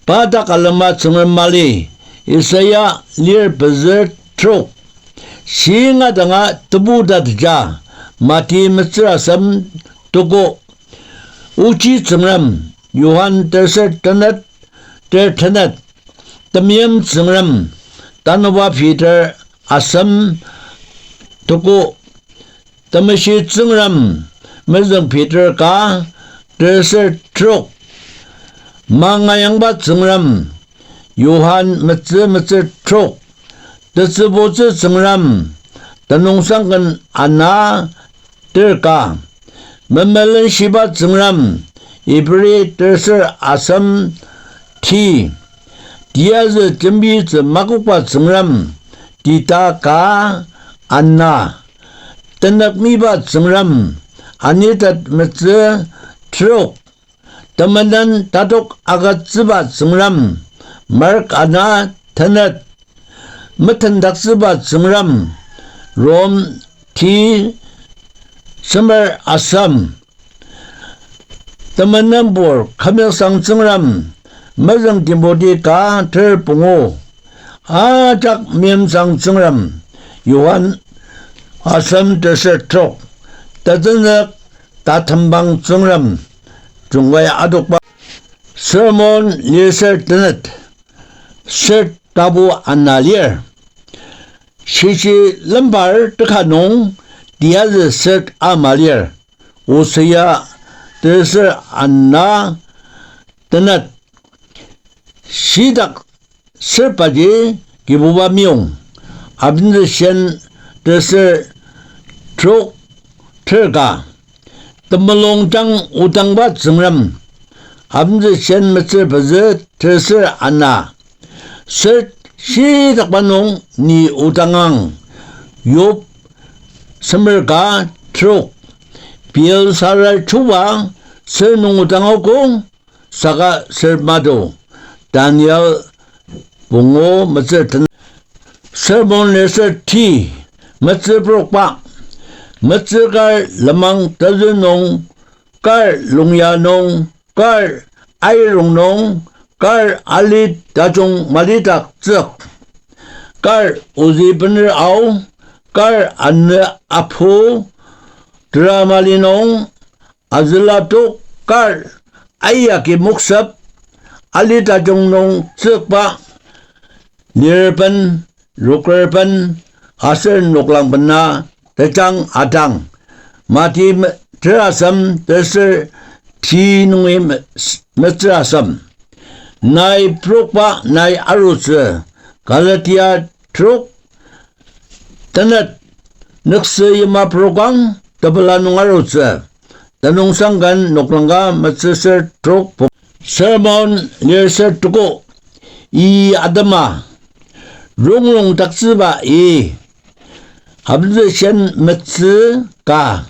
Pa dak alema Tsüngrem mali, Isaiah lir pezü trok. Shinga danga tebu tateja, Mati metsür asem tuku. Ochi Tsüngrem, Johan terser tenet, ter tenet. Temeim Tsüngrem, tanabuba Peter asem tuku. Temeshi Tsüngrem, mezüng Peter ka, terser trok. Mangayangba Tsüngrem, Johan metsü metsür trok. Tetsübutsü Tsüngrem, tenüngsangken ana ter ka. Memelenshiba Tsüngrem, Ibri terser asem ti. Tiyazü jembitsü makokba Tsüngrem, tita ka ana. Tenük miba Tsüngrem, Anitet metsü trok. Temenen tatok agütsüba Tsüngrem, Mark ana tenet. Metendaktsüba Tsüngrem, Rom ti semer asem. Temenenbur kümyasang Tsüngrem, mezüng Timoti ka ter pungu. Ajak meimsang Tsüngrem, Johan asem terser trok. Tetenzük tatembang Tsüngrem, jungkai adokba. Sermon lir ser tenet, ser tapu ana lir. Shishi lembar teka nung tiyazü ser ama lir. Osea terser ana tenet. Shitak serbaji Kibuba meyong. Abentsüshen terser trok ter ka. Temulungjang odangba Tsüngrem. Abentsüshen metsür pezü terser ana. Ser shitakba nung ni odangang. Yob semer ka trok. Belsazar chuba ser nung odangogo, saka ser mato. Daniel pungu metsür ten. Sermon lir ser ti, metsür prokba. Metsür kar lenmang tezü nung, kar longya nung, kar airong nung, kar ali tajung malidak tsük. Kar ozi bener ao, kar anü apu, tera mali nung, azüla tok kar aiyaki moksep, ali tajung nung tsükba, lirben, rokerben, aser noklang bena, tejang adang. Mati me-, terasem, teser, ti nungi me-, metsürasem. Nai prokba nai arutsü, Galatia trok, tenet, nüksü yima prokang tepela nung arutsü. Tenüngsangken noklang ka metsür ser trok pung. Sermon lir ser tuko. I atema. Rongrongdaktsüba i. Abentsüshen metsü ka.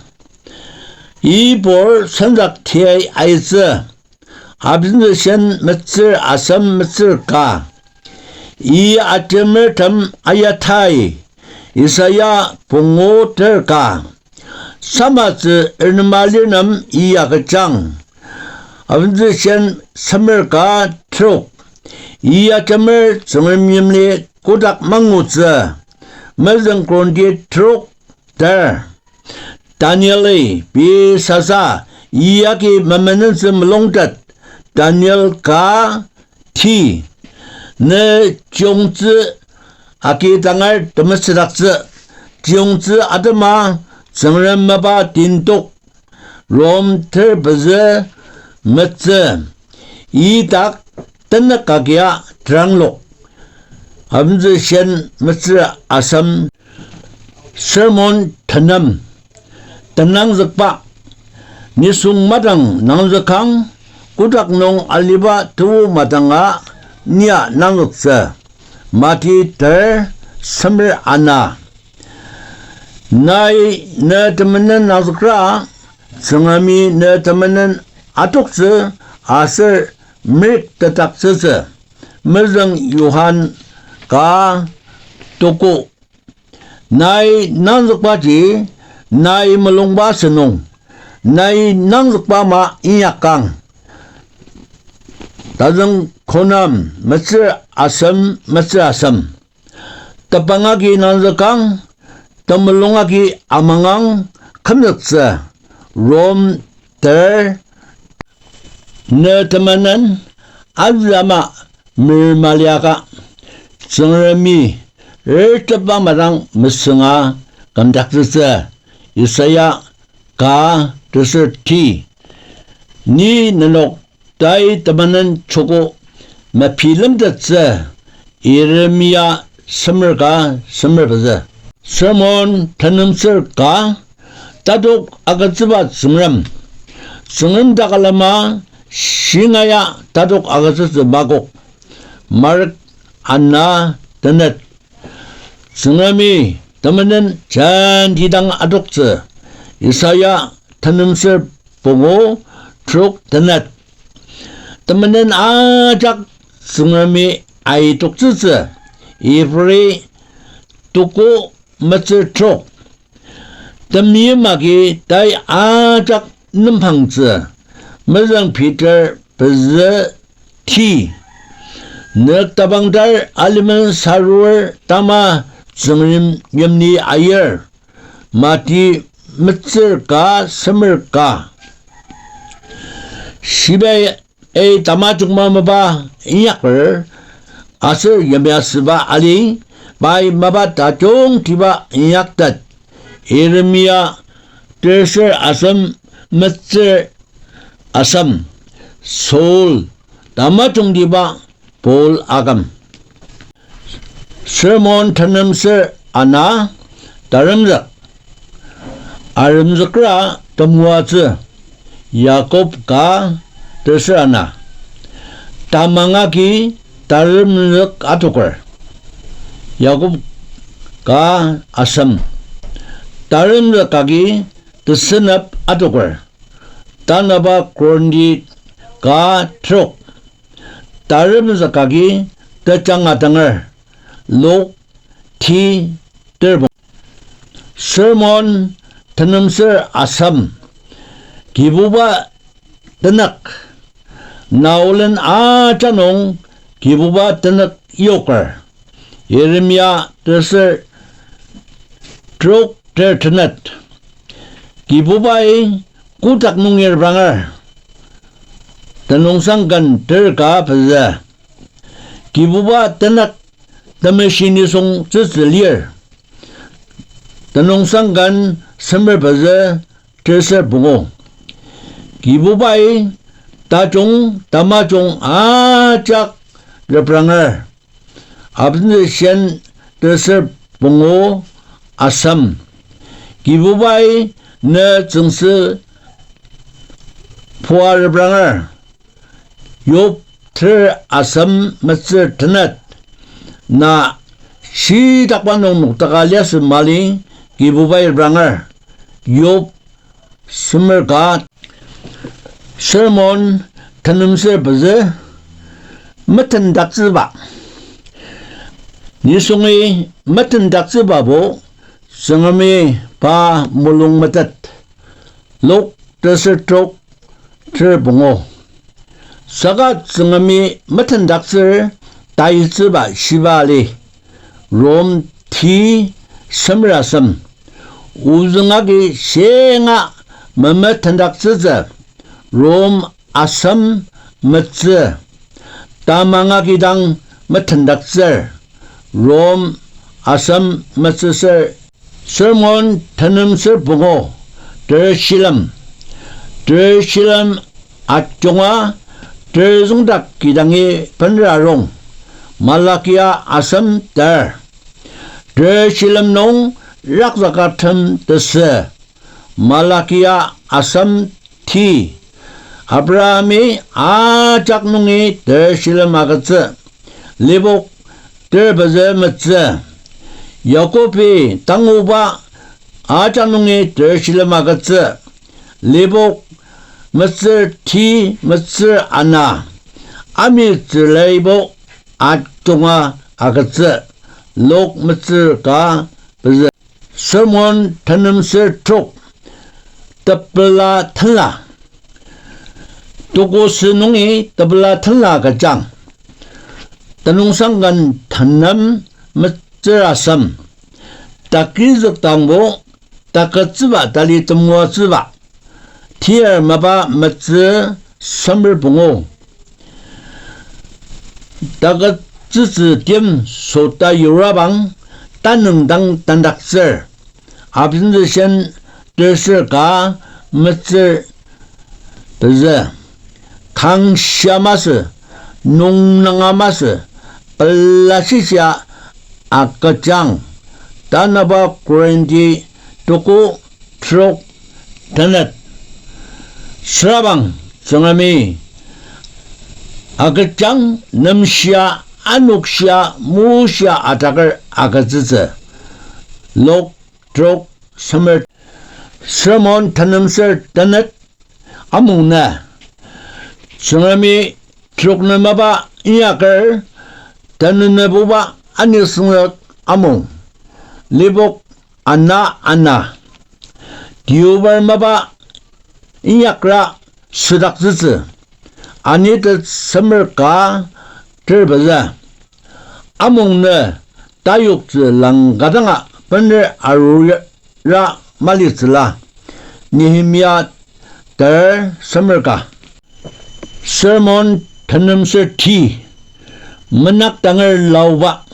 Ibur sendak tiai aitsü. Abentsüshen metsür asem metsür ka. I ajemertem ayatai, Isaiah pungu ter ka. Samatsü ernema lir nem i agüjang. Abentsüshen semer ka trok. I ajemer Tsüngrem yimli kotak mangutsü. Mezüng Korinti trok ter. Danieli pei sasa iyaki memenentsü melungtet. Daniel ka ti. Ne chiyongtsü agi tangar temetsüdaktsü. Chiyongtsü atema Tsüngrem mapa tintok. Rom ter pezü metsü. Idak tenük agia teranglok. Abentsüshen metsür asem. Sermon tenem. Tenangzükba. Nisung madang nangzükang, kotak nung aliba tebu madanga nia nangzüktsü. Mati ter semer ana. Nai ne temenen nangzükra, Tsüngremi ne temenen atoktsü aser merük tetaktsütsü. Mezüng Johan ka tuko. Nai nangzükbaji, nai mulungba sünung, nai nangzükba ama inyakang. Tazüng Konam metsür asem, metsür asem. Tepang agi nangzükang, temulung agi amangang kümzüktsü. Rom ter ne temenen azü ama mermaliaka, Tsüngremi rtepba madang mesünga kümdaktsütsü. Isaiah ka teser ti. Ni nenok tai temenen choko mepilemtettsü. Yeremia semer ka semer pezü. Sermon tenem ser ka, tatok agütsüba Tsüngrem. Tsüngrem takalema shingaia tatok agütsütsü makok. Mark ana tenet. Tsüngremi temenen jenti dang adoktsü. Isaiah tenem ser pungu trok tenet. Temenen ajak Tsüngremi aitoktsütsü. Ibri tuku metsür trok. Temeim agi tai ajak nümpangtsü, mezüng Peter pezü ti. Nük tapangtar alimen sarur tama Tsüngrem yimli ayir. Mati metsür ka semer ka. Shibai ei tamajungma mapa inyaker, aser yimya süba ali, pai mapa tajungtiba inyaktet. Yeremia terser asem metsür asem. Saul tamajungtiba Paul aküm. Sermon tenem ser ana, taremzük. Aremzükra temoatsü, Yakob ka terser ana. Tamang agi taremzük atoker. Yakob ka asem. Taremzük agi tesenep atoker. Tanaba Korinti ka trok. Taremzük agi tejang atenger. Luk ti terbong. Sermon tenem ser asem. Kibuba tenük. Naolen aja nung Kibuba tenük yoker. Yeremia terser trok ter tenet. Kibubai kotak nungi repranger. Tenüngsang ken ter ka pezü. Kibuba tenük temeshi nisung tsütsü lir. Tenüngsang ken semer pezü terser pungu. Kibubai tajung tamajung ajak repranger. Abentsüshen terser pungu asem. Kibubai ne tsüngsü pua repranger. Yob ter asem metsür tenet. Na shitakba nung noktaka liasü mali Kibubai repranger. Yob semer ka. Sermon tenem ser pezü, metendaktsüba. Nisungi metendaktsübabo Tsüngremi pa mulung metet. Luk terser trok ter pungu. Saka Tsüngremi metendaktsür taitsüba shiba ali. Rom ti semer asem. Ozüng agi shinga memetendaktsütsü. Rom asem metsü. Tamang agi dang metendaktsür. Rom asem metsüser. Sermon tenem ser pungu, ter shilem. Ter shilem ajunga, ter züngdak kidangi benra rong. Malakia asem ter. Ter shilem nung rakzakatem tesü. Malakia asem ti. Abrahami ajak nungi ter shilem agütsü. Lipok ter pezü metsü. Yakobi tanguba ajak nungi ter shilem agütsü. Lipok metsür ti metsür ana. Amitsürla ibo ajunga agütsü. Luk metsür ka pezü. Sermon tenem ser trok, tepela tenla. Tuko sü nungi tepela tenla kechang. Tenüngsang ken tenem metsür asem. Takizük dangbo, takütsüba tali temoatsüba. Tir mapa metsü semer pungu. Takütsütsü tim sota yurabang tanüng dang tendaktsür. Abentsüshen terser ka metsür pezü. Kangshia masü, nungnanga masü, pela shishia aküjang, tanaba Korinti tuko trok tenet. Sürabang Tsüngremi agüjang nemshia, anokshia, mushia ataker agütsütsü. Luk trok semer. Sermon tenemser tenet. Amung nü. Tsüngremi trok nü mapa inyaker, tenünebuba anisüngzük amung. Lipok ana ana. Deobar mapa inyakra südaktsütsü. Anitet semer ka ter pezü. Amung nü tayoktsü langkadanga bener arura malitsüla. Nehemia ter semer ka. Sermon tenemser ti. Menakdanger laoba.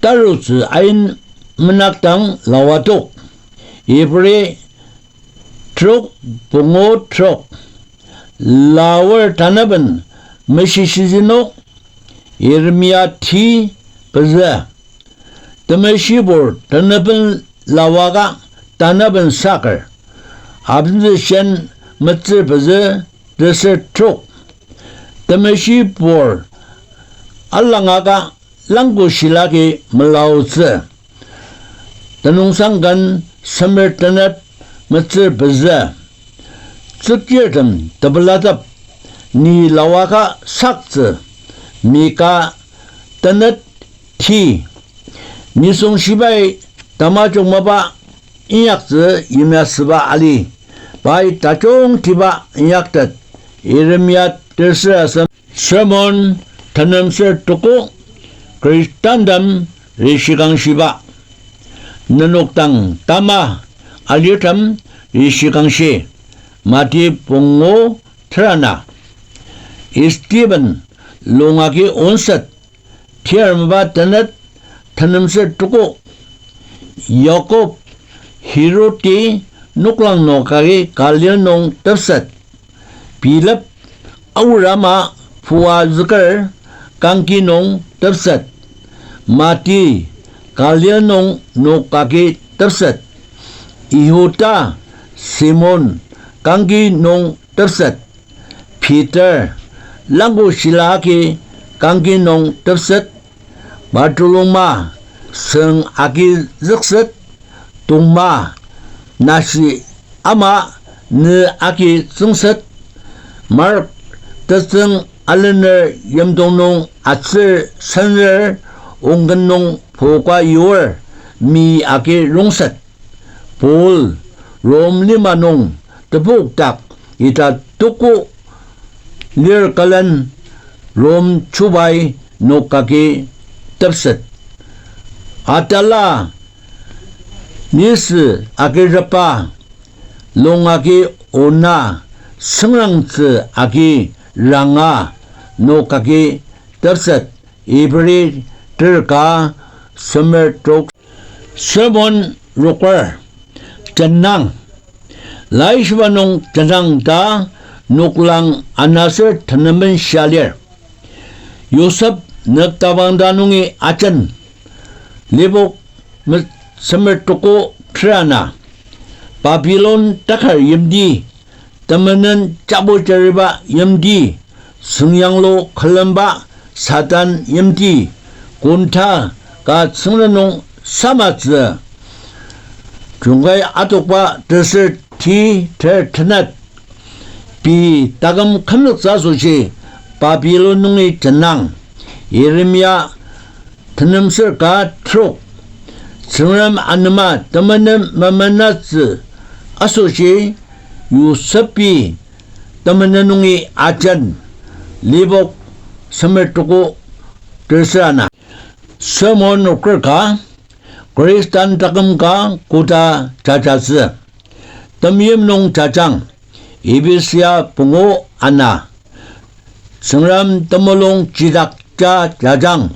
Tarutsü ain menakdang laoa tok. Ibri trok pungu trok. Laoer tanaben meshishizinok. Yeremia ti pezü. Temeshibur tenepen laoaka tanaben saker. Abentsü shen metsür pezü teser trok. Temeshibur alangaka langko shilaki melaotsü. Tenüngsangken semer tenet metsür pezü. Tsükchirtem tepelatep, ni laoaka saktsü. Mika tenet ti. Nisung shibai tamajung mapa inyaktsü yimya süba ali. Pai tajungtiba inyaktet. Yeremia tersür asem. Sermon tenemser tuko. Khristantem rishikangshiba. Nenok dang tama alirtem rishikangshi. Mati pungu terana. Stephen lung agi onset. Tir mapa tenet tenemser tuko. Yakob Herodi noklang nokagi Galil nung tepset. Pilip Aorama pua züker kangki nung tepset. Mati Galil nung nokagi tepset. Yihuda Simon kangki nung tepset. Peter langko shila agi kangki nung tepset. Bartoloma süng agi zükset. Toma nashi ama nü agi tsüngset. Mark tetsüng alener yimdong nung atsür senrer ongken nung poka yur mi agi rongset. Paul Rom lima nung tepokdak ita tuko lir külen Rom chubai nok agi tepset. Atala nisü agirtepa lung agi ona süngrangtsü agi ranga nok agi tepset. Ibri ter ka semer trok. Sermon roker. Tenang. Laishiba nung tenang ta noklang anaser tenemen shia lir. Yosep nüktabang ta nungi ajen. Lipok me-, semer tuko terana. Babilon takar yimti, temenen chabu jariba yimti, süngyanglu külemba Satan yimti, konta ka tsüngre nung samatsü. Jungkai atokba teser ti ter tenet. Pei taküm kümzüktsü asoshi Babilon nungi tenang. Yeremia tenemser ka trok. Tsüngrem anema temenen memenatsü asoshi Yosepi temenen nungi ajen. Lipok semer tuko teser ana. Sermon roker ka, Khristan taküm ka koda jajatsü. Temeim nung jajang, Ephesia pungu ana. Tsüngrem temulung jidakja jajang,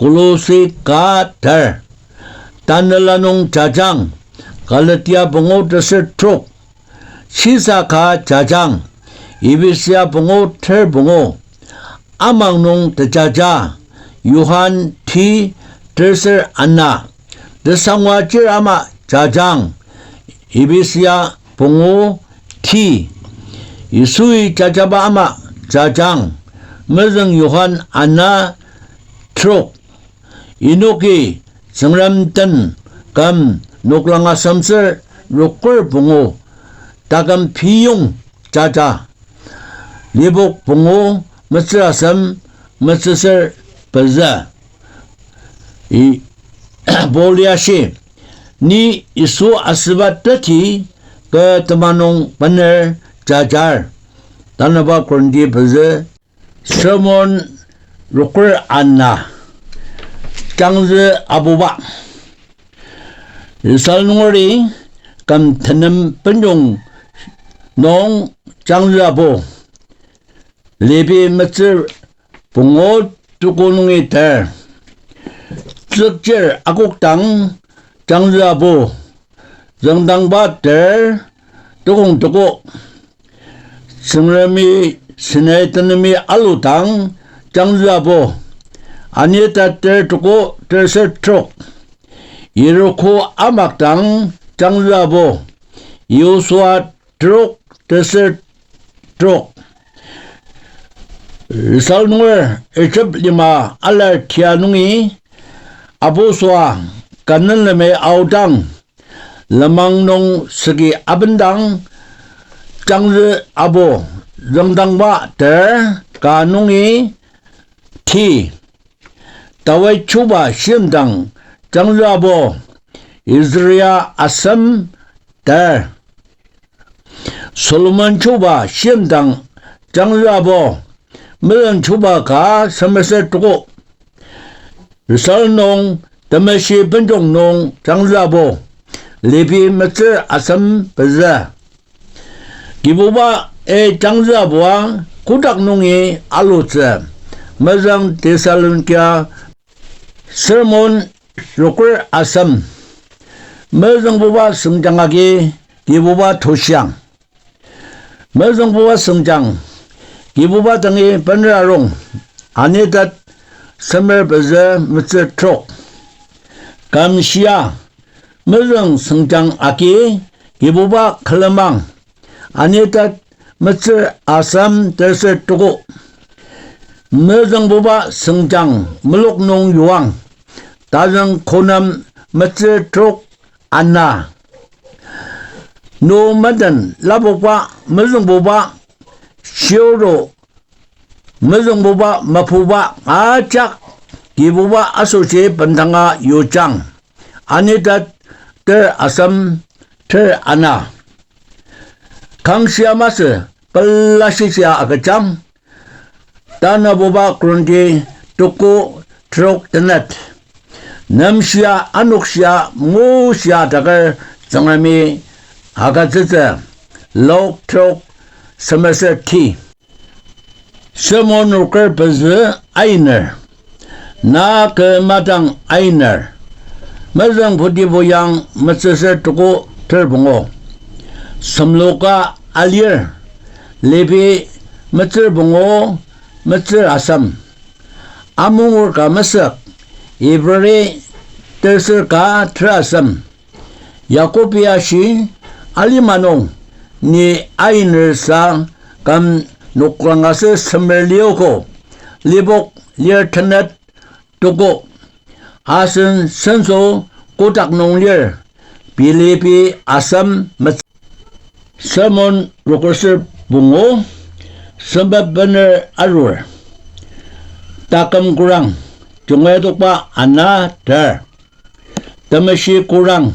Kolosi ka ter. Tanela nung jajang, Galatia pungu teser trok. Sisa ka jajang, Ephesia pungu ter pungu. Amang nung tejaja, Johan ti terser ana. Tesangwa chir ama jajang, Ephesia pungu ti. Yisui jajaba ama jajang, mezüng Johan ana trok. Enoki Tsüngrem den küm noklang asemtsür roker pungu, taküm piyong jaja. Lipok pungu metsür asem metsüsür pezü. I, Paul-i ashi, ni Yisu asüba teti kü tema nung bener jajar. Tanaba Korinti pezü, sermon roker ana, jangzü abuba. Israel nungeri küm tenem benjong nung jangzü abu. Levi metsür pungu tuku nungi ter. Tsükchir akokdang jangzü abu. Züngdangba ter tukong tuku. Tsüngremi Sinai tenemi aludang jangzü abu. Anita ter tuku terser trok. Yeriko amakdang jangzü abu. Yosua trok terser trok. Israel nunger Ijip lima alar tia nungi abu süa Kanan lemi aodang, lenmang nung süki abendang jangzü abu. Züngdangba ter ka nungi ti. Dawid chuba shimdang jangzü abu, Israel asem ter. Solomon chuba shimdang jangzü abu, mezüng chuba ka semeser tuku. Israel nung temeshi benjong nung jangzü abu, Levi metsür asem pezü. Kibubai jangzü abua kotak nungi alutsü, mezüng Thessalonika sermon roker asem. Mezüngbuba süngjang agi Kibuba toshiang. Mezüngbuba süngjang, Kibuba dangi bener arung, Anitet semer pezü metsür trok. Kümshia, mezüng süngjang agi Kibuba külemang, Anitet metsür asem terser tuku. Mezüngbuba süngjang mulok nung yuang, tazüng konem metsür trok ana. No meden lapokba mezüngbuba, shioro mezüngbuba mapuba ajak Kibuba asoshi bendanga yujang. Anitet ter asem ter ana. Kangshia masü pelashishia agüjang. Tanabuba Korinti tuku trok tenet. Nemshia, anokshia, ngushia taker Tsüngremi agütsütsü. Luk trok semeser ti. Sermon roker pezü ainer. Na kü madang ainer. Mezüng Putibu yang metsüsür tuku ter pungu. Semloka alir. Levi metsür pungu, metsür asem. Amungur ka mesük, Ibri tersür ka ter asem. Yakobi ashi, alima nung ni ainer sa küm noklang aser semer liogo, lipok lir tenet tuku. Asen senso kotak nung lir, Pilipi asem met-, Sermon rokerser pungu, sempet bener arur. Taküm kurang, junga tokba ana ter. Temeshi kurang,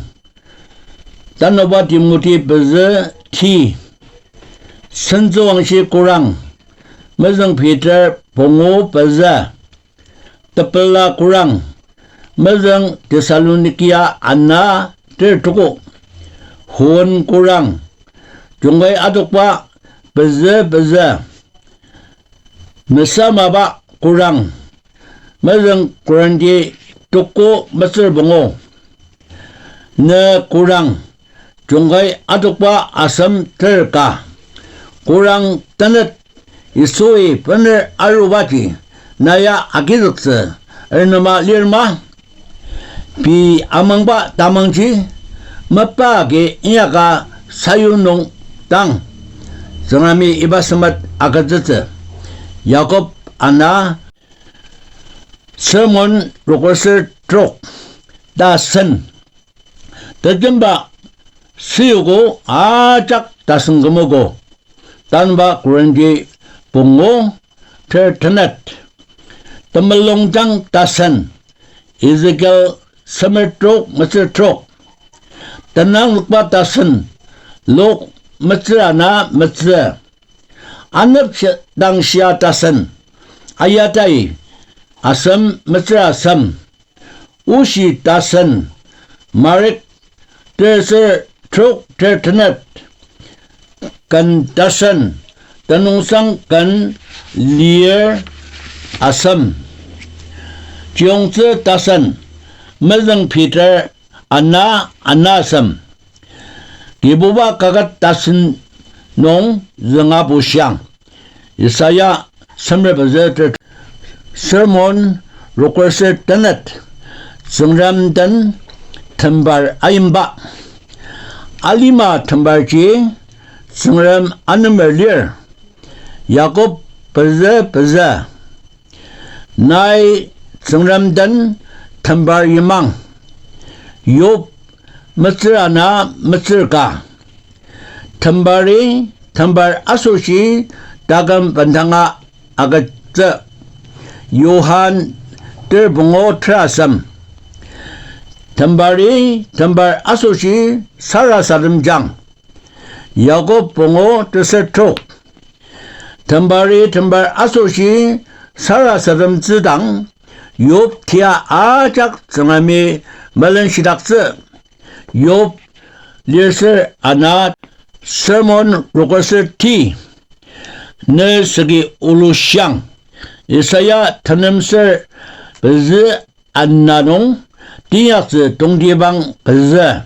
tanoba Timoti pezü ti. Sentsüwangshi kurang, mezüng Peter pungu pezü. Tepela kurang, mezüng Thessalonikia ana ter tuku. Hon kurang, junga adokba pezü pezü. Mesamaba kurang, mezüng Korinti tuku metsür pungu. Ne kurang, junga adokba asem ter ka. Kurang tenet, Yisui bener arubaji na ya agizüktsü ernema lir ma? Pei amangba tamangji, mapa agi inyaka sayu nung dang, Tsüngremi iba sempet agütsütsü. Yakob ana, Sermon rokser trok, tasen. Tetemba süogo ajak tasen kümogo. Tanba Korinti pungu ter tenet. Temulungjang tasen. Ezekiel semer trok metsür trok. Tenangzükba tasen. Luk metsür ana metsü. Anepdang shia tasen. Ayatai asem metsür asem. Oshi tasen. Marik terser trok ter tenet. Ken tasen. Tenüngsang ken lir asem. Chiyongtsü tasen. Mezüng Peter ana, ana asem. Kibuba kaket tasen nung zünga bushiang. Isaiah semer pezü ter-, Sermon rokser tenet, Tsüngrem den tembar ayimba. Alima tembarji Tsüngrem anemer lir. Yakob pezü pezü. Nai Tsüngrem den tembar yimang. Yob metsür ana metsür ka. Tembari, tembar asoshi taküm bendanga agütsü. Johan ter pungu ter asem. Tembari, tembar asoshi sarasademjang. Yakob pungu teser trok. Tembari tembar asoshi sarasademtsüdang, Yob tia ajak Tsüngremi melenshitaktsü. Yob lirser ana, Sermon rokser ti. Ne süki olushiang. Isaiah tenemser pezü ana nung, teinyaktsü tongtibang pezü.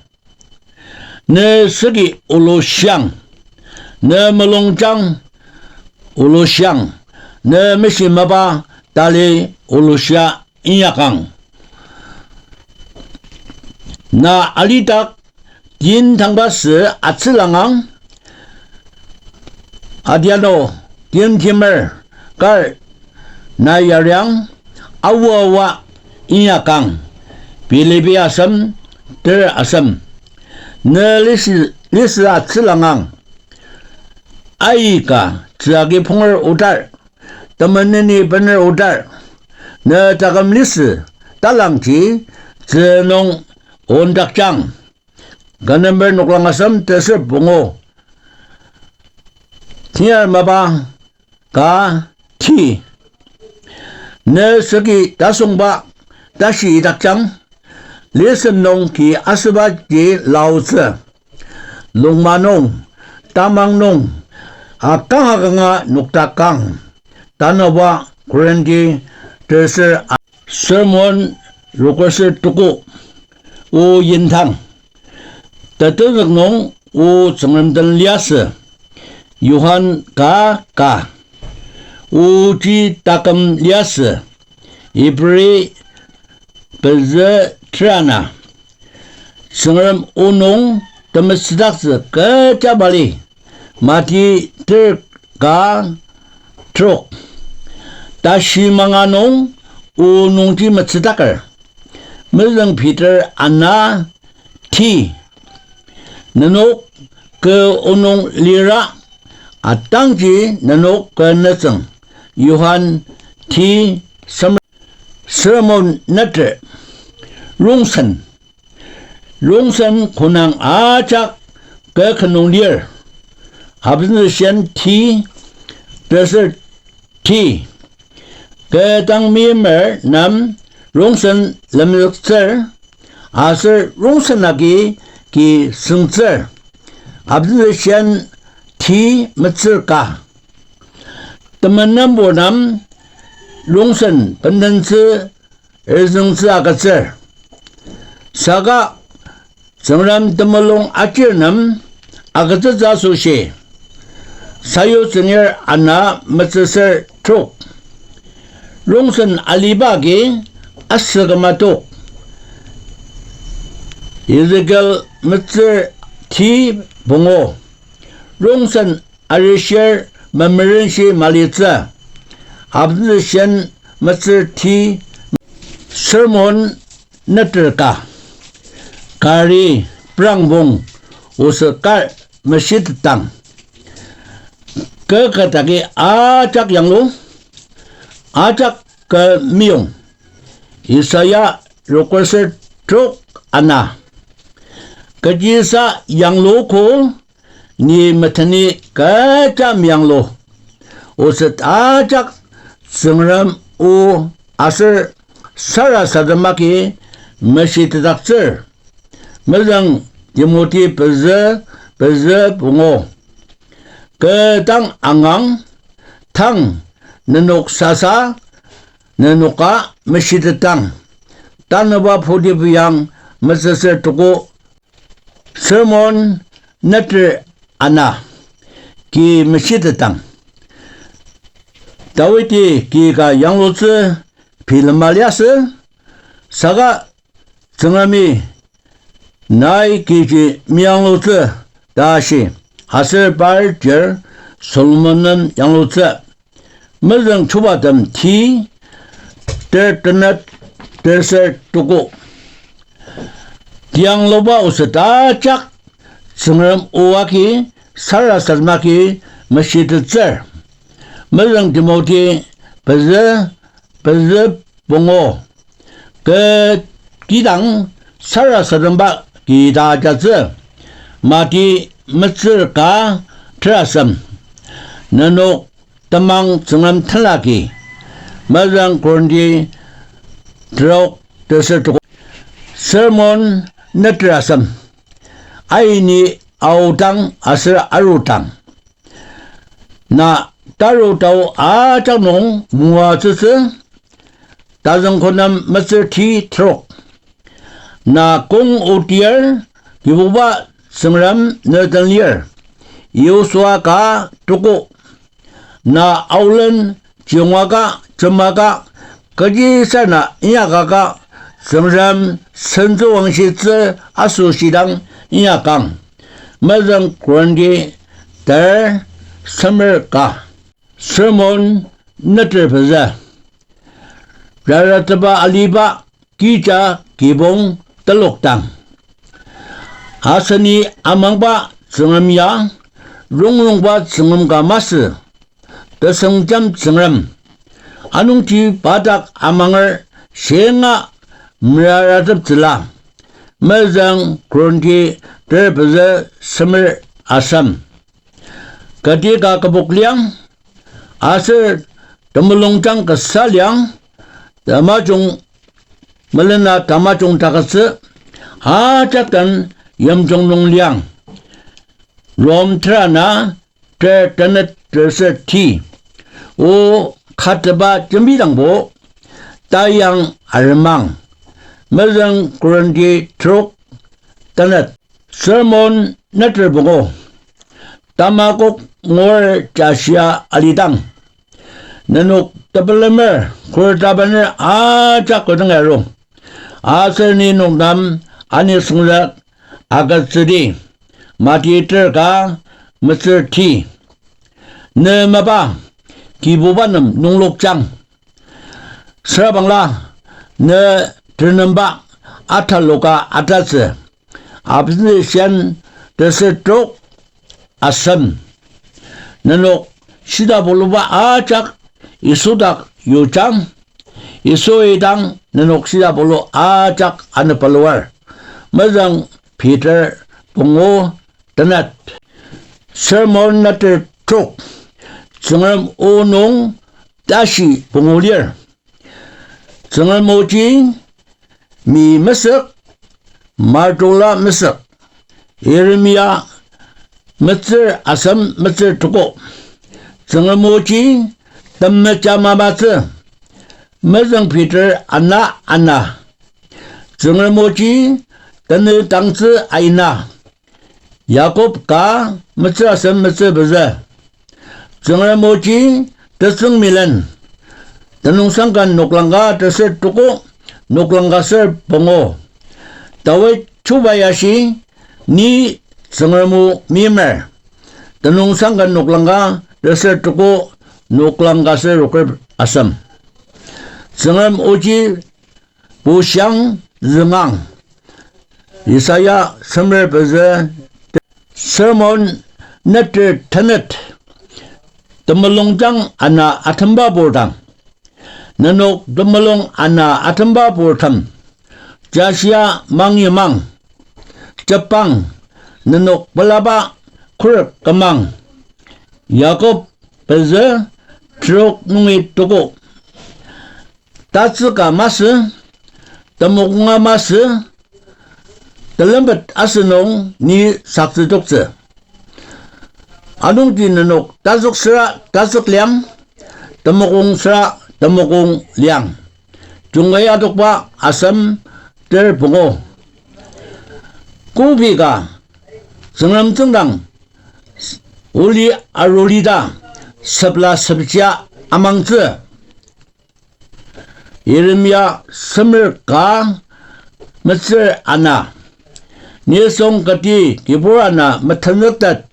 Ne süki olushiang, ne mulungjang olushiang, ne meshimaba tali olushia inyakang. Na alidak tin tangba sü atsülangang, adianu timtimer kar na yariang, aoa aoa inyakang, Pilipi asem, ter asem. Ne lisi, lisi atsülangang, aika tzü agi punger otar, temeneni bener otar, ne taküm lisi talangji tzü nung ondakjang. Ka number noklang asem teser pungu. Tiyar mapa ka ti. Ne süki tasongba tashi idakjang. Listen nung ki asübaji laotsü. Lungma nung, tamang nung, akanga kanga noktakang. Tanüba Korinti teser a-, Sermon rokser tuku, o yintang. Tetezük nung o Tsüngrem den liasü. Johan ka ka. Oji taküm liasü. Ibri pezü ter ana. Tsüngrem o nung temesüdaktsü kecha mali. Mati ter ka trok. Tashi manga nung o nungji metsüdaker. Mezüng Peter ana ti. Nenok kü o nung lira, atangji nenok kü nütsüng. Johan ti semer-, Sermon neter. Rongsen. Rongsen konang ajak kü kü nung lir. Abzünshian ti, teser ti. Kü dang meimer nem rongsen lemzüktsür, aser rongsen agi ki süngtsür. Abzünshian ti metsür ka. Temenenbur nem rongsen bendentsü erzüngtsü agütsür. Saka Tsüngrem temulung ajir nem agütsütsü asoshi, Sayutsüngir ana metsüser trok. Rongsen aliba agi asü küma tok. Ezekiel metsür ti pungu. Rongsen arishir memerenshi malitsü. Abentsüshen metsür ti. Sermon neter ka. Kari prangpong oset kar meshitetang. Kü ka dagi ajak yanglu, ajak kü meyong. Isaiah rokser trok ana. Kechisa yanglu ko, ni meteni kecha meyanglu. Oset ajak Tsüngrem o aser sarasademaki meshitetdaktsür. Mezüng Timoti pezü, pezü pungu. Kü dang angang, tang, nenok sasa, nenoka meshitetang. Tanüba putibuyang mesüsür tuku. Sermon neter ana, ki meshitetang. Dawidi ki ka yanglutsü bilema liasü, saka Tsüngremi nai kiji meyanglutsü ta shi, aser par jir Solomon nem yanglutsü. Mezüng Chubatem ti, ter tenet, terser tuku. Tiangluba oset ajak Tsüngrem o agi sarasademaki meshitettsür. Mezüng Timoti pezü, pezü pungu. Kü kidang sarasademba kida ajatsü. Mati metsür ka terasem. Nenok temang Tsüngrem tenlaki. Mezüng Korinti trok terser tuku. Sermon neter asem. Aini aodang aser arudang. Na tarutao ajak nung moatsütsü, Tazüngkonem metsür ti trok. Na kong otir, Kibuba Tsüngrem ne den lir. Yosua ka tuku. Na aolen jungaka, jemaka, kechisar na inyakaka, Tsüngrem sentsüwangshitsü asoshidang inyakang. Mezüng Korinti ter semer ka. Sermon neter pezü. Raratepa aliba kija kibong telokdang. Aseni amangba Tsüngrem ya, rongrongba Tsüngrem ka masü, tesengjem Tsüngrem. Anungji pa dak amanger shinga merarateptsüla. Mezüng Korinti ter pezü semer asem. Kati ka kübok liang, aser temulungjang kasa liang, tamajung melena tamajung takasü, ajak den yimjung nung liang. Rom terana ter tenet terser ti. O kateba jembidangbo, tayang aremang. Mezüng Korinti trok tenet. Sermon neter pungu. Tamakok ngur jashia alidang. Nenok tepelemer kor tabener ajak kodang aru. Aser ni nokdam anisüngzük agütsüdi. Mati ter ka metsür ti. Ne mapa, Kibuba nem nunglokjang. Sürabangla, ne ternemba ataloka atatsü. Abentsüshen teset trok asem. Nenok shidapoluba ajak Yisu dak yujang. Yisui dang nenok shidapolu ajak anepaluar. Mezüng Peter pungu tenet. Sermon neter trok. Tsüngrem o nung tashi pungu lir. Tsüngrem oji mi mesük, Martola mesük. Yeremia metsür asem metsür tuko. Tsüngrem oji temeja mamatsü. Mezüng Peter ana ana. Tsüngrem oji tenü tangtsü aina. Yakob ka metsür asem metsür pezü. Tsüngrem oji tesüng milen. Tenüngsang ka noklang ka teser tuko, noklang ka ser pungu. Dawid Chuba ya shi, ni Tsüngrem o meimer. Tenüngsang ka noklang ka, teser tuko noklang ka ser roker asem. Tsüngrem oji bushiang züngang. Isaiah semer pezü, Sermon neter tenet. Temulungjang ana atemba purtem. Nenok temulung ana atemba purtem. Jashia mangyimang. Jepang, nenok pelaba khuret kümang. Yakob pezü trok nungi tuko. Tatsüka masü, temokonga masü, telempet asünung ni saktsü toktsü. Anungji nenok tazük süra tazük liang, temokong süra temokong liang. Jungkai adokba asem ter pungu. Kobi ka Tsüngrem tsüngdang oli aruli ta sepla sepchia amangtsü. Yeremia semer ka metsür ana. Nisung kati kibur ana metenüktet.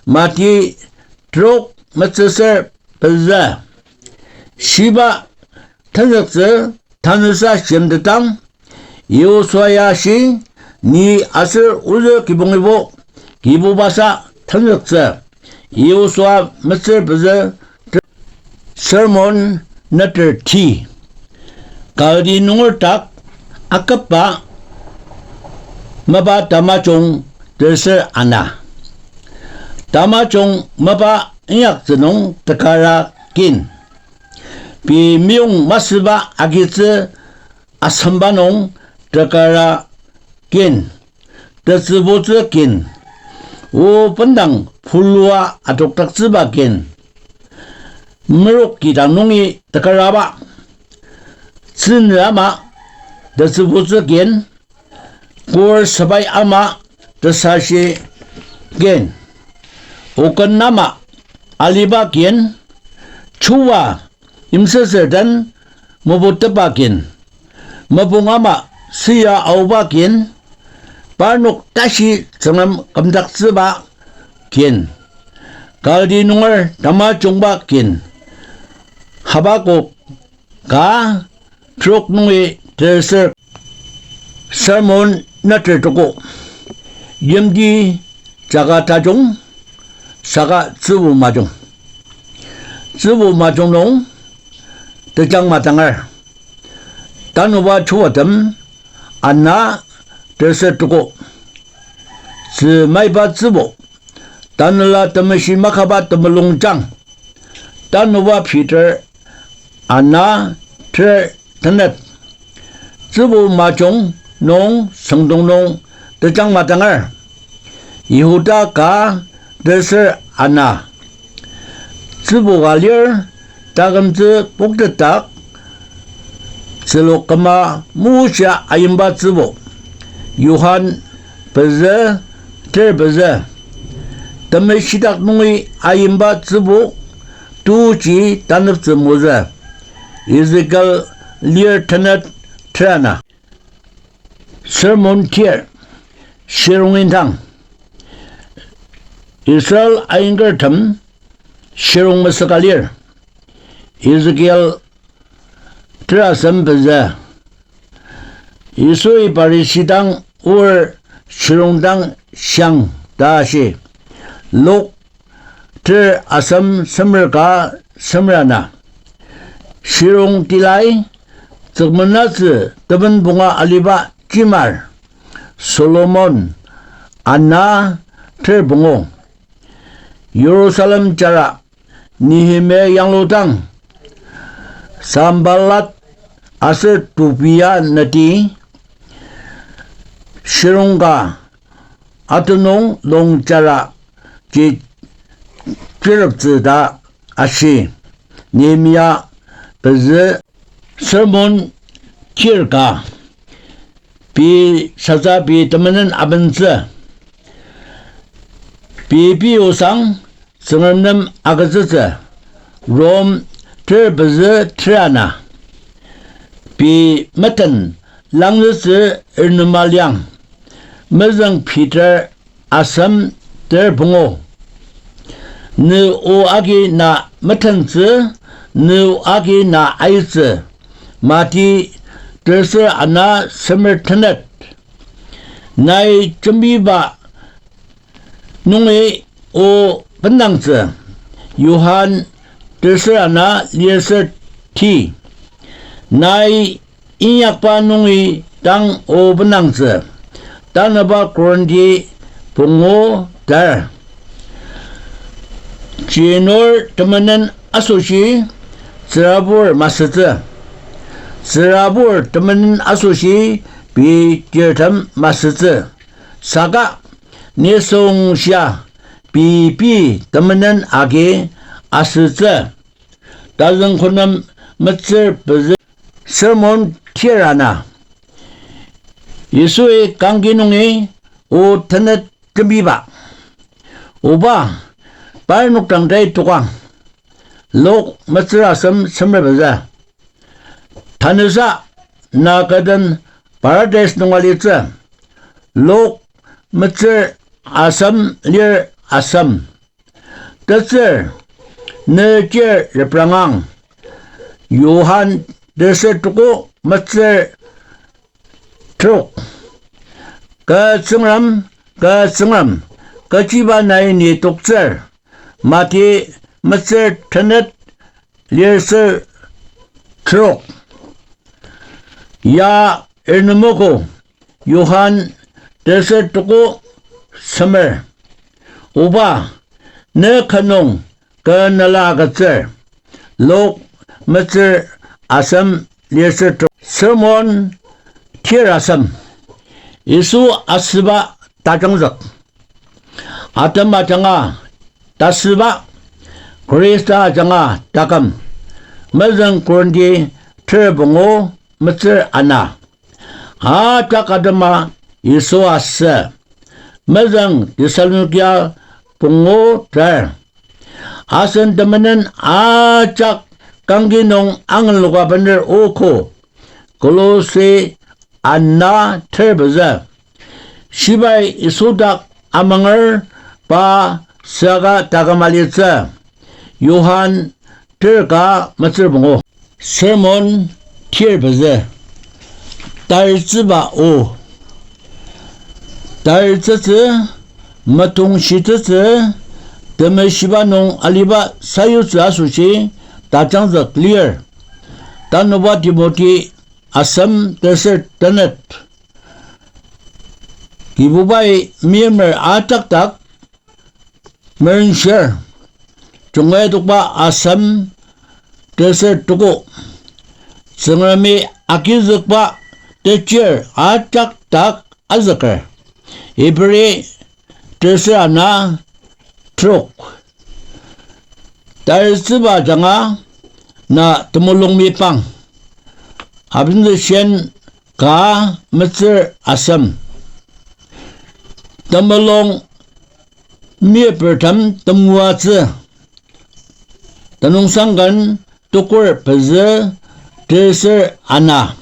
Mati trok metsüser pezü. Shiba tenüktsü tanüsa shimtetang, Yosua ya shi, ni aser ozü kibongibo, Kibubasa tenüktsü. Yosua metsür pezü, Sermon neter ti. Kaldi nunger dak aküba mapa tamajung teser ana. Tamajung mapa inyaktsü nung tekara kin. Pei meyong masüba agitsü asemba nung tekara kin. Tetsübutsü kin. O bendang pulua adokdaktsüba kin. Merok kidang nungi tekaraba. Tsünü ama tetsübutsü kin. Kur sepai ama tesashi kin. Oken ama aliba kin. Chuba yimsüsür den meputepa kin. Mopung ama süa aoba kin. Parnok tashi Tsüngrem kümdaktsüba kin. Kaldi nunger tamajungba kin. Habakuk ka trok nungi teser. Sermon neter tuko. Yimti jaka tajung, saka tsübu majung. Tsübu majung nung tejang madanger. Tanüba chubatem ana teser tuko. Tzü maiba tsübu. Tanela temeshi makaba temulungjang. Tanüba Peter ana ter tenet. Tsübu majung nung süngdong nung tejang madanger. Yihuda ka teser ana. Tsübu ka lir takümtsü poktetdak, tzülok küma mushia ayimba tsübu. Johan pezü, ter pezü. Temeshidak nungi ayimba tsübu, tuji taneptsü mozü. Ezekiel lir tenet ter ana. Sermon tir, shirung indang. Israel aingertem shirung mesüka lir. Ezekiel terasem pezü. Yisui Pharisee dang or shirung dang shiang ta ashi. Luk ter asem semer ka semer ana. Shirung tilai tsükmenatsü tebenpunga aliba chimar Solomon ana ter pungu. Jerusalem jara Nehemia yangludang Sanballat aser Tobia nati shirung ka atenung longjara ji chireptsü ta ashi. Nehemia pezü sermon tir ka. Pei sasa pei temenen abentsü. Pei pei osang Tsüngrem nem agütsütsü. Rom ter pezü ter ana. Pei meten langzütsü ernema liang. Mezüng Peter asem ter pungu. Ne o agi na metentsü, ne o agi na aitsü. Mati terser ana semer tenet. Nai jembiba nungi o bendangtsü. Johan terser ana lirser ti. Nai inyakba nungi dang o bendangtsü. Tanüba Korinti pungu ter. Jinur temenen asoshi tsürabur masütsü. Tsürabur temenen asoshi pei jirtem masütsü. Saka nisung shia pei pei temenen agi asütsü. Tazüng khunem metsür pezü. Sermon tir ana. Yisui kangki nungi o tenet jembiba. Oba, parnok dang tai tokang. Luk metsür asem semer pezü. Tanüsa na kü den paradise nung alitsü. Luk metsür asem lir asem. Tetsür, ne chir reprangang. Johan terser tuko metsür trok. Kü Tsüngrem, kü Tsüngrem, kechiba nai ni toktsür. Mati metsür tenet lirser trok. Ya ernemogo. Johan terser tuko semer. Oba, ne kü nung kü nela agütsür. Luk metsür asem lirser trok. Sermon tir asem. Yisu asüba tajangzük. Atem ajanga tasüba, Khrista ajanga taküm. Mezüng Korinti ter pungu metsür ana. Ajak atema Yisu asü. Mezüng Thessalonika pungu ter. Asen temenen ajak kangki nung angenloka bener ogo. Kolosi ana ter pezü. Shibai Yisu dak amanger pa süaka taküm alitsü. Johan ter ka metsür pungu. Sermon tir pezü. Tartsüba o. Tartsütsü, metongshitsütsü, temeshiba nung aliba sayutsü asoshi tajangzük lir. Tanüba Timoti asem terser tenet. Kibubai meimer ajak dak merenshir. Jungkai tokba asem terser tuko. Tsüngremi agizükba techir ajak dak azüker. Ibri terser ana trok. Tartsüba ajanga na temulung mepang. Abentsü shen ka metsür asem. Temulung mepertem temoatsü. Tenüngsangken tukur pezü terser ana.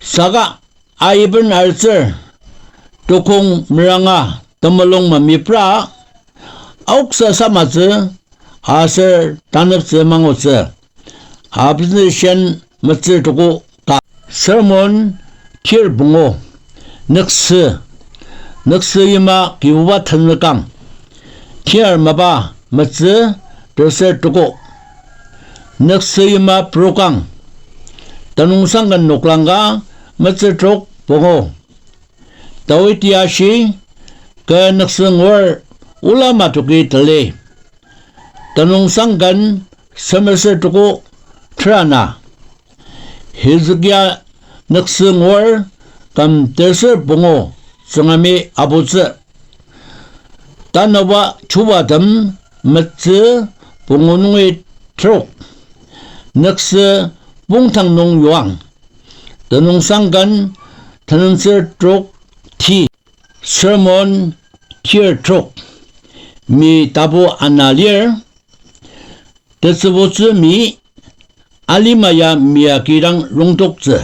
Saka aiben artsür tukong meranga temulung memepra aoksa samatsü aser taneptsü mangutsü. Abentsü shen metsür tuko ka. Sermon tir pungu. Nüksü. Nüksü yima Kibuba tenzükang. Tir mapa metsü terser tuko. Nüksü yima prokang. Tenüngsangken noklang ka metsür trok pungu. Dawidi ashi, kü nüksü ngur ola matoki tali. Tenüngsangken semeser tuko ter ana. Hezekia nüksü ngur küm terser pungu Tsüngremi aputsü. Tanüba Chubatem metsü pungu nungi trok. Nüksü pongtang nung yuang. Tenüngsangken tenemser trok ti. Sermon tir trok. Mi tapu ana lir. Tetsübutsü mi, alima ya mi agi dang rongtoktsü.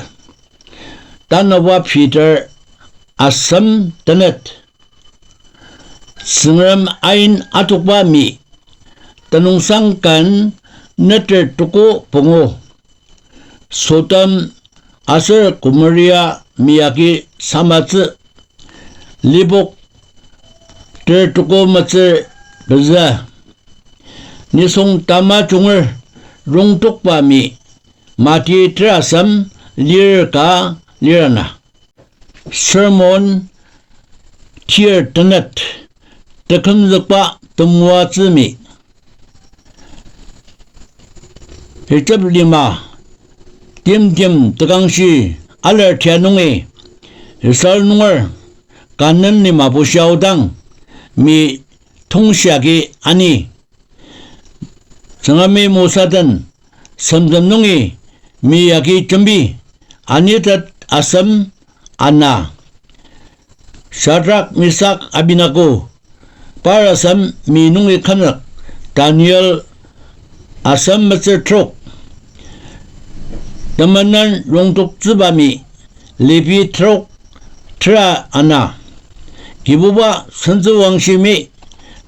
Tanüba Peter asem tenet. Tsüngrem ain atokba mi, tenüngsang ken neter tuko pungu. Sodom aser Gomoria mi agi samatsü, Lipok ter tuko metsür pezü. Nisung tamajunger rongtokba mi, Mati ter asem lir ka lir ana. Sermon tir tenet, tekümzükba temoatsü mi. Ijip lima timtem tekangshi alar tia nungi Israel nunger Kanan lima bushia aodang mi tongshi agi ani. Tsüngremi Mosa den semtem nungi mi agi jembi, anitet asem ana. Shadrak, Mesak, Abednego, par asem mi nungi kümzük, Daniel asem metsür trok. Temenen rongtoktsüba mi, Lebi trok tera ana. Kibuba sentsüwangshi mi,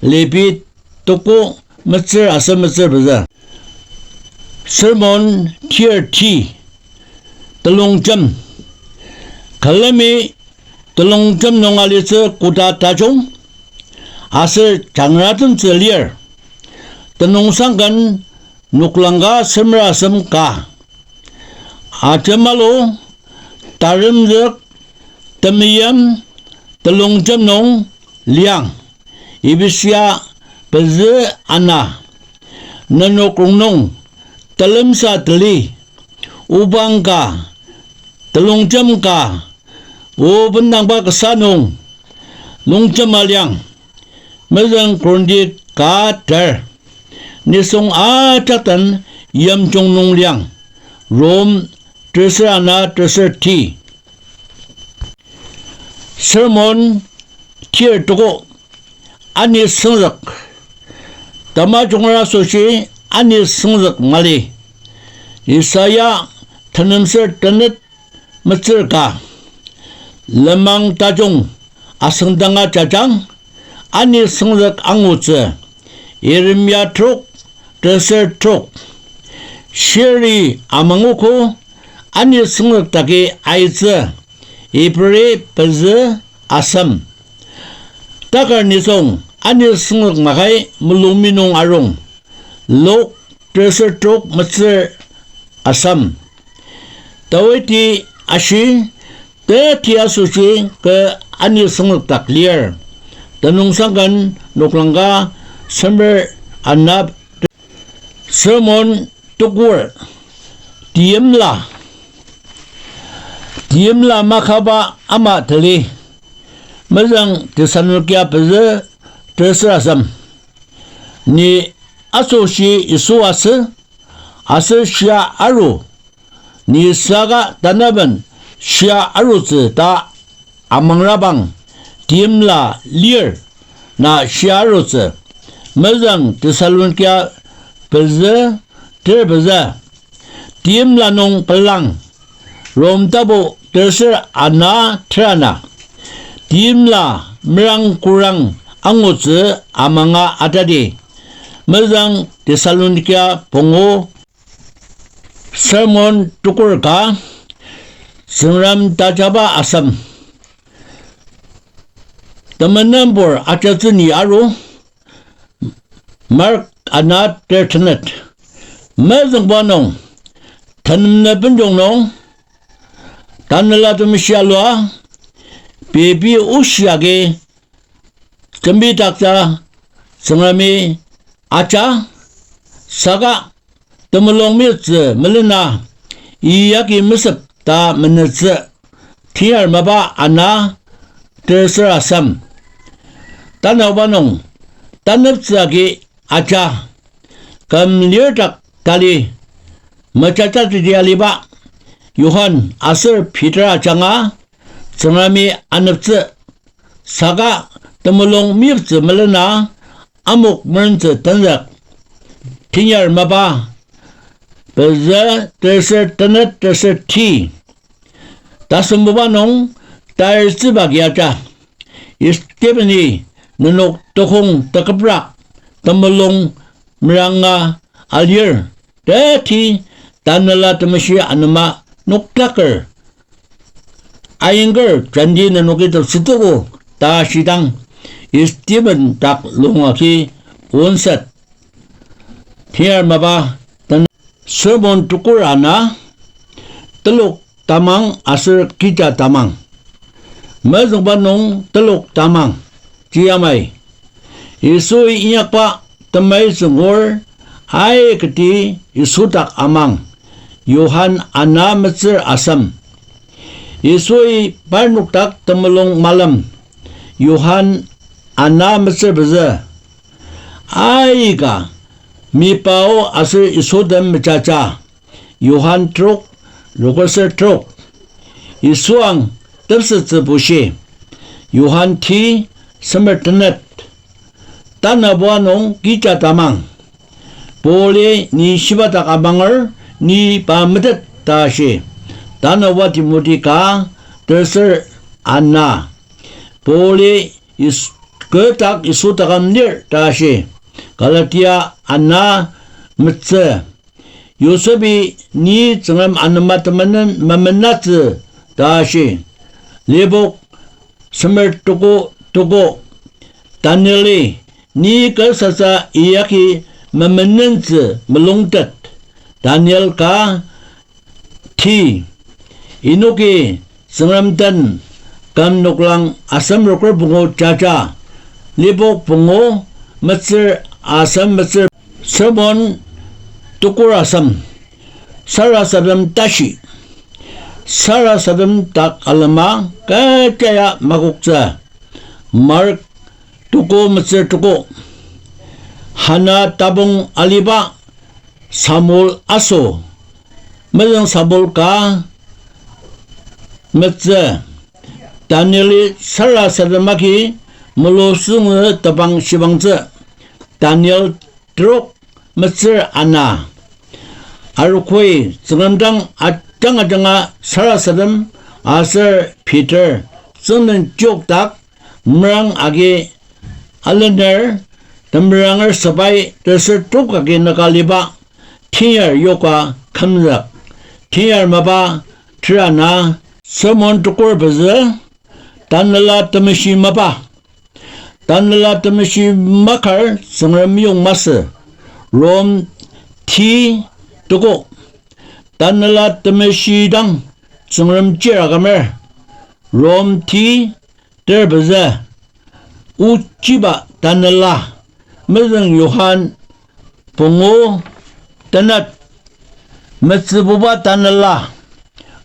Lebi tuko metsür asem metsür pezü. Sermon tir ti, telongjem. Külemi telongjem nung alitsü koda tajung aser jangratemtsü lir. Tenüngsang ken noklang ka semer asem ka. Ajemalu, taremzük, temeim, telongjem nung liang. Ephesia pezü ana. Nenok rongnung telemsa teli, obang ka, telongjem ka, o bendangba kasa nung longjem aliang. Mezüng Korinti ka ter, nisung ajak den yimjung nung liang. Rom teser ana teser ti. Sermon tir tuko, ani süngzük. Tamajunger asoshi ani süngzük mali. Isaiah tenemser tenet metsür ka. Lenmang tajung asüngdanga jajang, ani süngzük angutsü. Yeremia trok, teser trok. Shiri amangogo, ani süngzük dagi aitsü. Ibri pezü asem. Takar nisung ani süngzük makai mulungmi nung arung. Luk teser trok metsür asem. Dawidi ashi, teti asoshi kü ani süngzük dak lir. Tenüngsang ken noklang ka semer ana. Sermon tukur, teimla. Teimla makaba ama teli. Mezüng Thessalonika pezü teser asem. Ni asoshi Yisu asü, aser shia aru. Ni saka tanaben shia arutsü ta amangrabang teimla lir na shia arutsü. Mezüng Thessalonika pezü ter pezü. Teimla nung pelang. Rom tapu teser ana ter ana. Teimla merang kurang angutsü amanga atadi. Mezüng Thessalonika pungu. Sermon tukur ka, Tsüngrem tajaba asem. Temenenpur ajatsü ni aru, Mark ana ter tenet. Mezüngba nung, tenem ne benjong nung, Tanela Temeshi alua, pei pei oshi agi, jembidakja Tsüngremi aja, saka temulung meyiptsü melena, iyagi mesep ta menetsü, Tenyar Mapa ana teser asem. Tanaoba nung, taneptsü agi aja, küm lirdak tali, mejajateti aliba, Johan aser Peter ajanga, Tsüngremi aneptsü, saka temulung meyiptsü melena amok merentsü tenzük. Tenyar Mapa, pezü teser tenet teser ti. Tasembuba nung tartsüba agi aja. Stephen-i nenok tukong teküprak temulung meranga alir, teti Tanela Temeshi anema noktaker ayingker jenti nenoki tepsetogo ta shidang, Stephen dak lung agi onset. Tiyar mapa, tan-, sermon tukur ana, telok tamang aser kija tamang. Mezüngba nung telok tamang, ji yamai. Yisui inyakba temai züngur, aikati Yisu dak amang. Johan ana metsür asem. Yisui parnok dak temulung malem. Johan ana metsür pezü. Aika, mipao aser Yisu den mejaja. Johan trok, rokoser trok. Yisuang tepsettsü bushi. Johan ti, semer tenet. Tanabua nung kija tamang. Pauli ni shiba dak amanger, ni pa metet ta ashi. Tanabua Timoti ka, terser ana. Pauli Yis-, kü dak Yisu taküm lir ta ashi. Galatia ana metsü. Yosepi ni Tsüngrem anema temenen memenatsü ta ashi. Lipok semer tuko tuko. Danieli ni kü sasa iyaki memenentsü melungtet. Daniel ka ti. Enoki Tsüngrem den küm noklang asem roker pungu jaja. Lipok pungu, metsür asem metsür. Sermon tukur asem. Sarasadem tashi. Sarasadem dak alema kecha ya makoktsü. Mark tuko metsür tuko. Hana tapong aliba Samuel aso. Mezüng Samuel ka metsü. Danieli sarasadem agi mulusüngi tebang shibangtsü. Daniel trok metsür ana. Arogoi Tsüngrem dang ajanga ajanga sarasadem aser Peter tsüngden jokdak merang agi alener, temeranger sepai teser trok agi naka liba, tinyar yoka kümzük, tinyar mapa terana. Sermon tukur pezü, Tanela Temeshi mapa. Tanela Temeshi makar Tsüngrem meyong masü. Rom ti tuko. Tanela Temeshi dang Tsüngrem chir akümer. Rom ti ter pezü. Ochiba Tanela, mezüng Johan pungu tenet, metsübuba Tanela,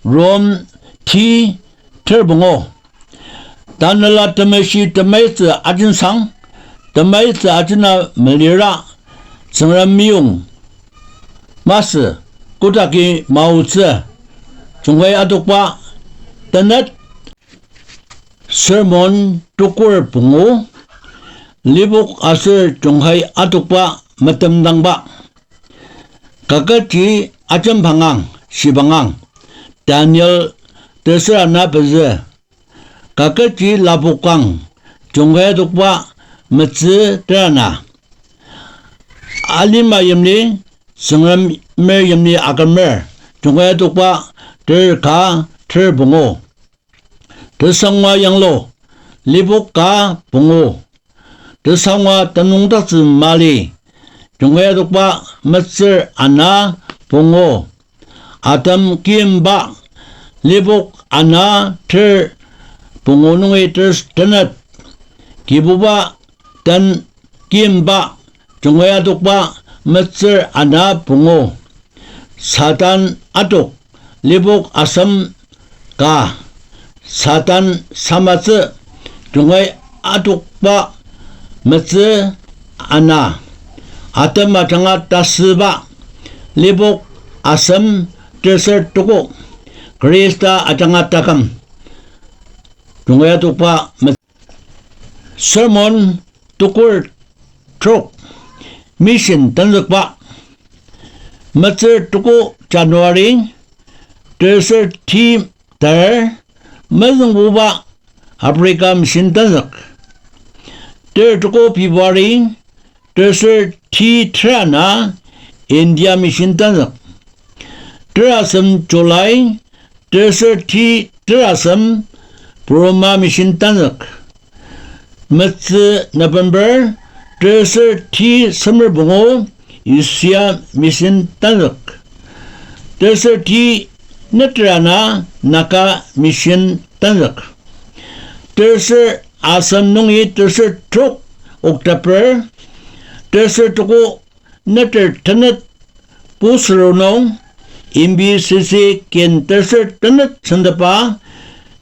Rom ti ter pungu. Tanela Temeshi temaitsü ajensang, temaitsü ajena melira, Tsüngrem meyong masü, kotaki maotsü, Jungkai Adokba tenet. Sermon tukur pungu, Lipok aser Jungkai Adokba metemdangba. Kaket ji ajembangang, shibangang, Daniel teser ana pezü. Kaket ji lapokang, Jungkai Adokba metsü terana. Alima yimli, Tsüngremer yimli akümer, Jungkai Adokba ter ka ter pungu. Tesangwa yanglu, Lipok ka pungu. Tesangwa tenüngdaktsü mali, Jungkai Adokba metsür ana pungu. Atem kimba, Lipok ana ter pungu nungi ter tenet. Kibuba den kimba, Jungkai Adokba metsür ana pungu. Satan adok, Lipok asem ka. Satan samatsü, Jungkai Adokba metsü ana. Atem ajanga tasüba, Lipok asem teser tuko. Khrista ajanga taküm, Jungkai Adokba metsü. Sermon tukur trok, mission tenzükba. Metsür tuko January, teser ti ter, Mezüngbuba Africa Mission tenzük. Ter tuko February, terser ti tera ana India Mission tenzük. Terasem July, terser ti terasem Burma Mission tenzük. Metsü November, terser ti semer pungu Asia Mission tenzük. Terser ti neter ana Naga Mission tenzük. Terser asem nungi terser trok October, terser tuko neter tenet pusüro nung, M B C C kin terser tenet sentepa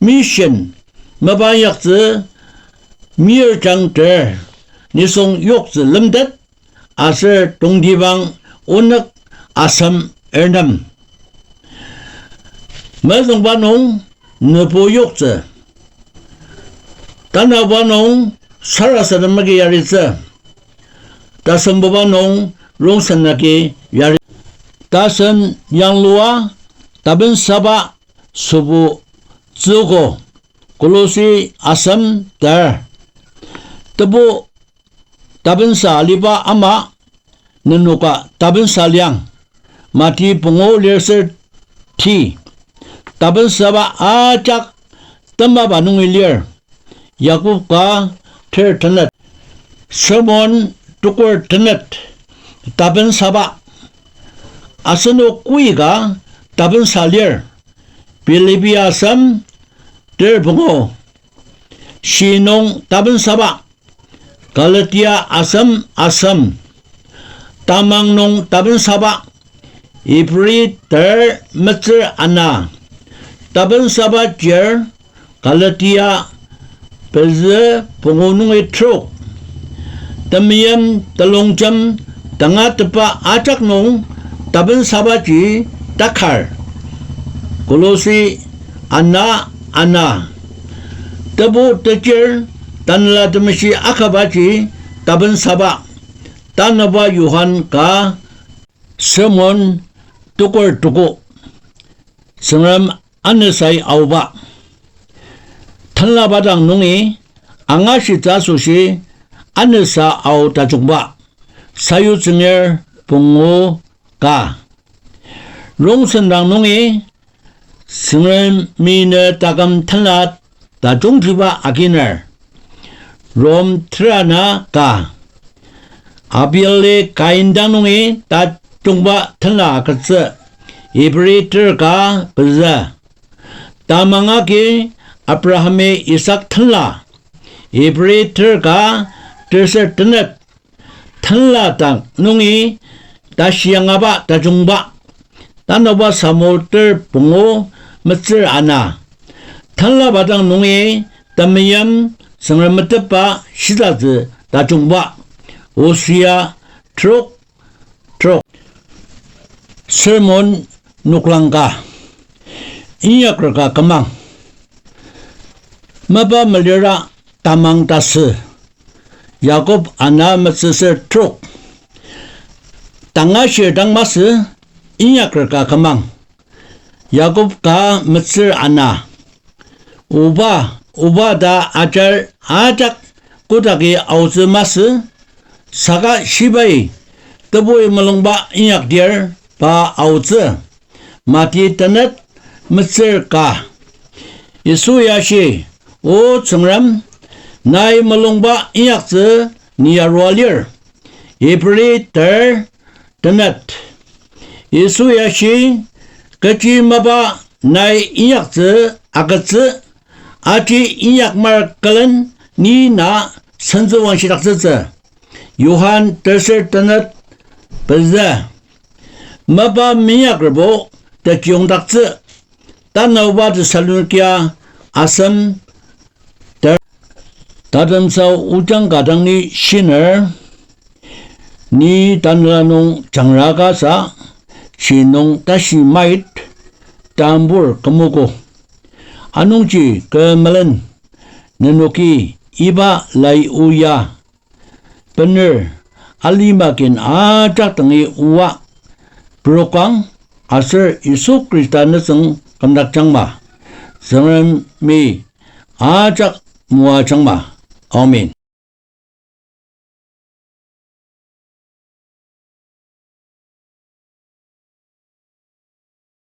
mission mapa inyaktsü mir jangter nisung yoktsü lemtet aser tongtibang onük asem ernem. Mezüngba nung nübo yoktsü. Tanabuba nung sarasadem agi yaritsü. Tasembuba nung rongsen agi yari. Tasen yanglua tapensaba sübu tsüogo. Kolosi asem ter. Tebu tapensa aliba ama nenoka tapensa liang. Mati pungu lir ser ti. Tapensaba ajak temaba nungi lir. Yakob ka ter tenet. Sermon tukur tenet. Tapensaba. Asenok koika tapensa lir. Philippi asem ter pungu. Shi nung tapensaba. Galatia asem asem. Tamang nung tapensaba. Ibri ter metsür ana. Tapensaba chir Galatia pezü pungu nungi trok. Temeim telongjem tangatetba ajak nung tapensabaji takar. Kolosi ana ana. Tebu techir Tanela Temeshi akabaji tapensaba. Tanaba Johan ka sermon tukur tuko. Tsüngrem anesai aoba. Tenlaba dang nungi angashitsü asoshi anesa ao tajungba. Sayutsüngir pungu ka. Rongsen dang nungi Tsüngremi ne taküm tenla tajungtiba aginer. Rom tera ana ka. Abeli Kain dang nungi tajungba tenla agütsü. Ibri ter ka pezü. Tamang agi Abrahami Isak tenla. Ibri ter ka terser tenet. Tenla dak nungi tashi angaba tajungba. Tanaoba Samuel ter pungu metsür ana. Tenlaba dang nungi temeim Tsüngrem metetba shisatsü tajungba. Osia trok trok. Sermon noklang ka. Inyaker ka kümang. Mapa melira tamang tasü. Yakob ana metsüsür trok. Tangashir dang masü inyaker ka kümang. Yakob ka metsür ana. Oba, oba ta ajar ajak kodaki aotsü masü, saka shibai tebui mulungba inyakdir pa aotsü. Mati tenet metsür ka. Yisu ya shi, O Tsüngrem, nai mulungba inyaktsü ni arua lir. Ibri ter tenet. Yisu ya shi, kechi mapa nai inyaktsü agütsü, aji inyakmar külen ni na sentsü wangshidaktsütsü. Johan terser tenet pezü. Mapa minyakerbo tekiyongdaktsü. Tanaoba Thessalonika asem ter. Tatemsa ojang ka dang ni shiner, ni tanela nung jangra kasa, shi nung tashi mait, tambur kümogo. Anungji kü melen, nenoki iba lai o ya bener alima kin ajak dangi oa perokang aser Yisu Khrista nütsüng kümdakjangma. Tsüngremi ajak moajangma. Amen.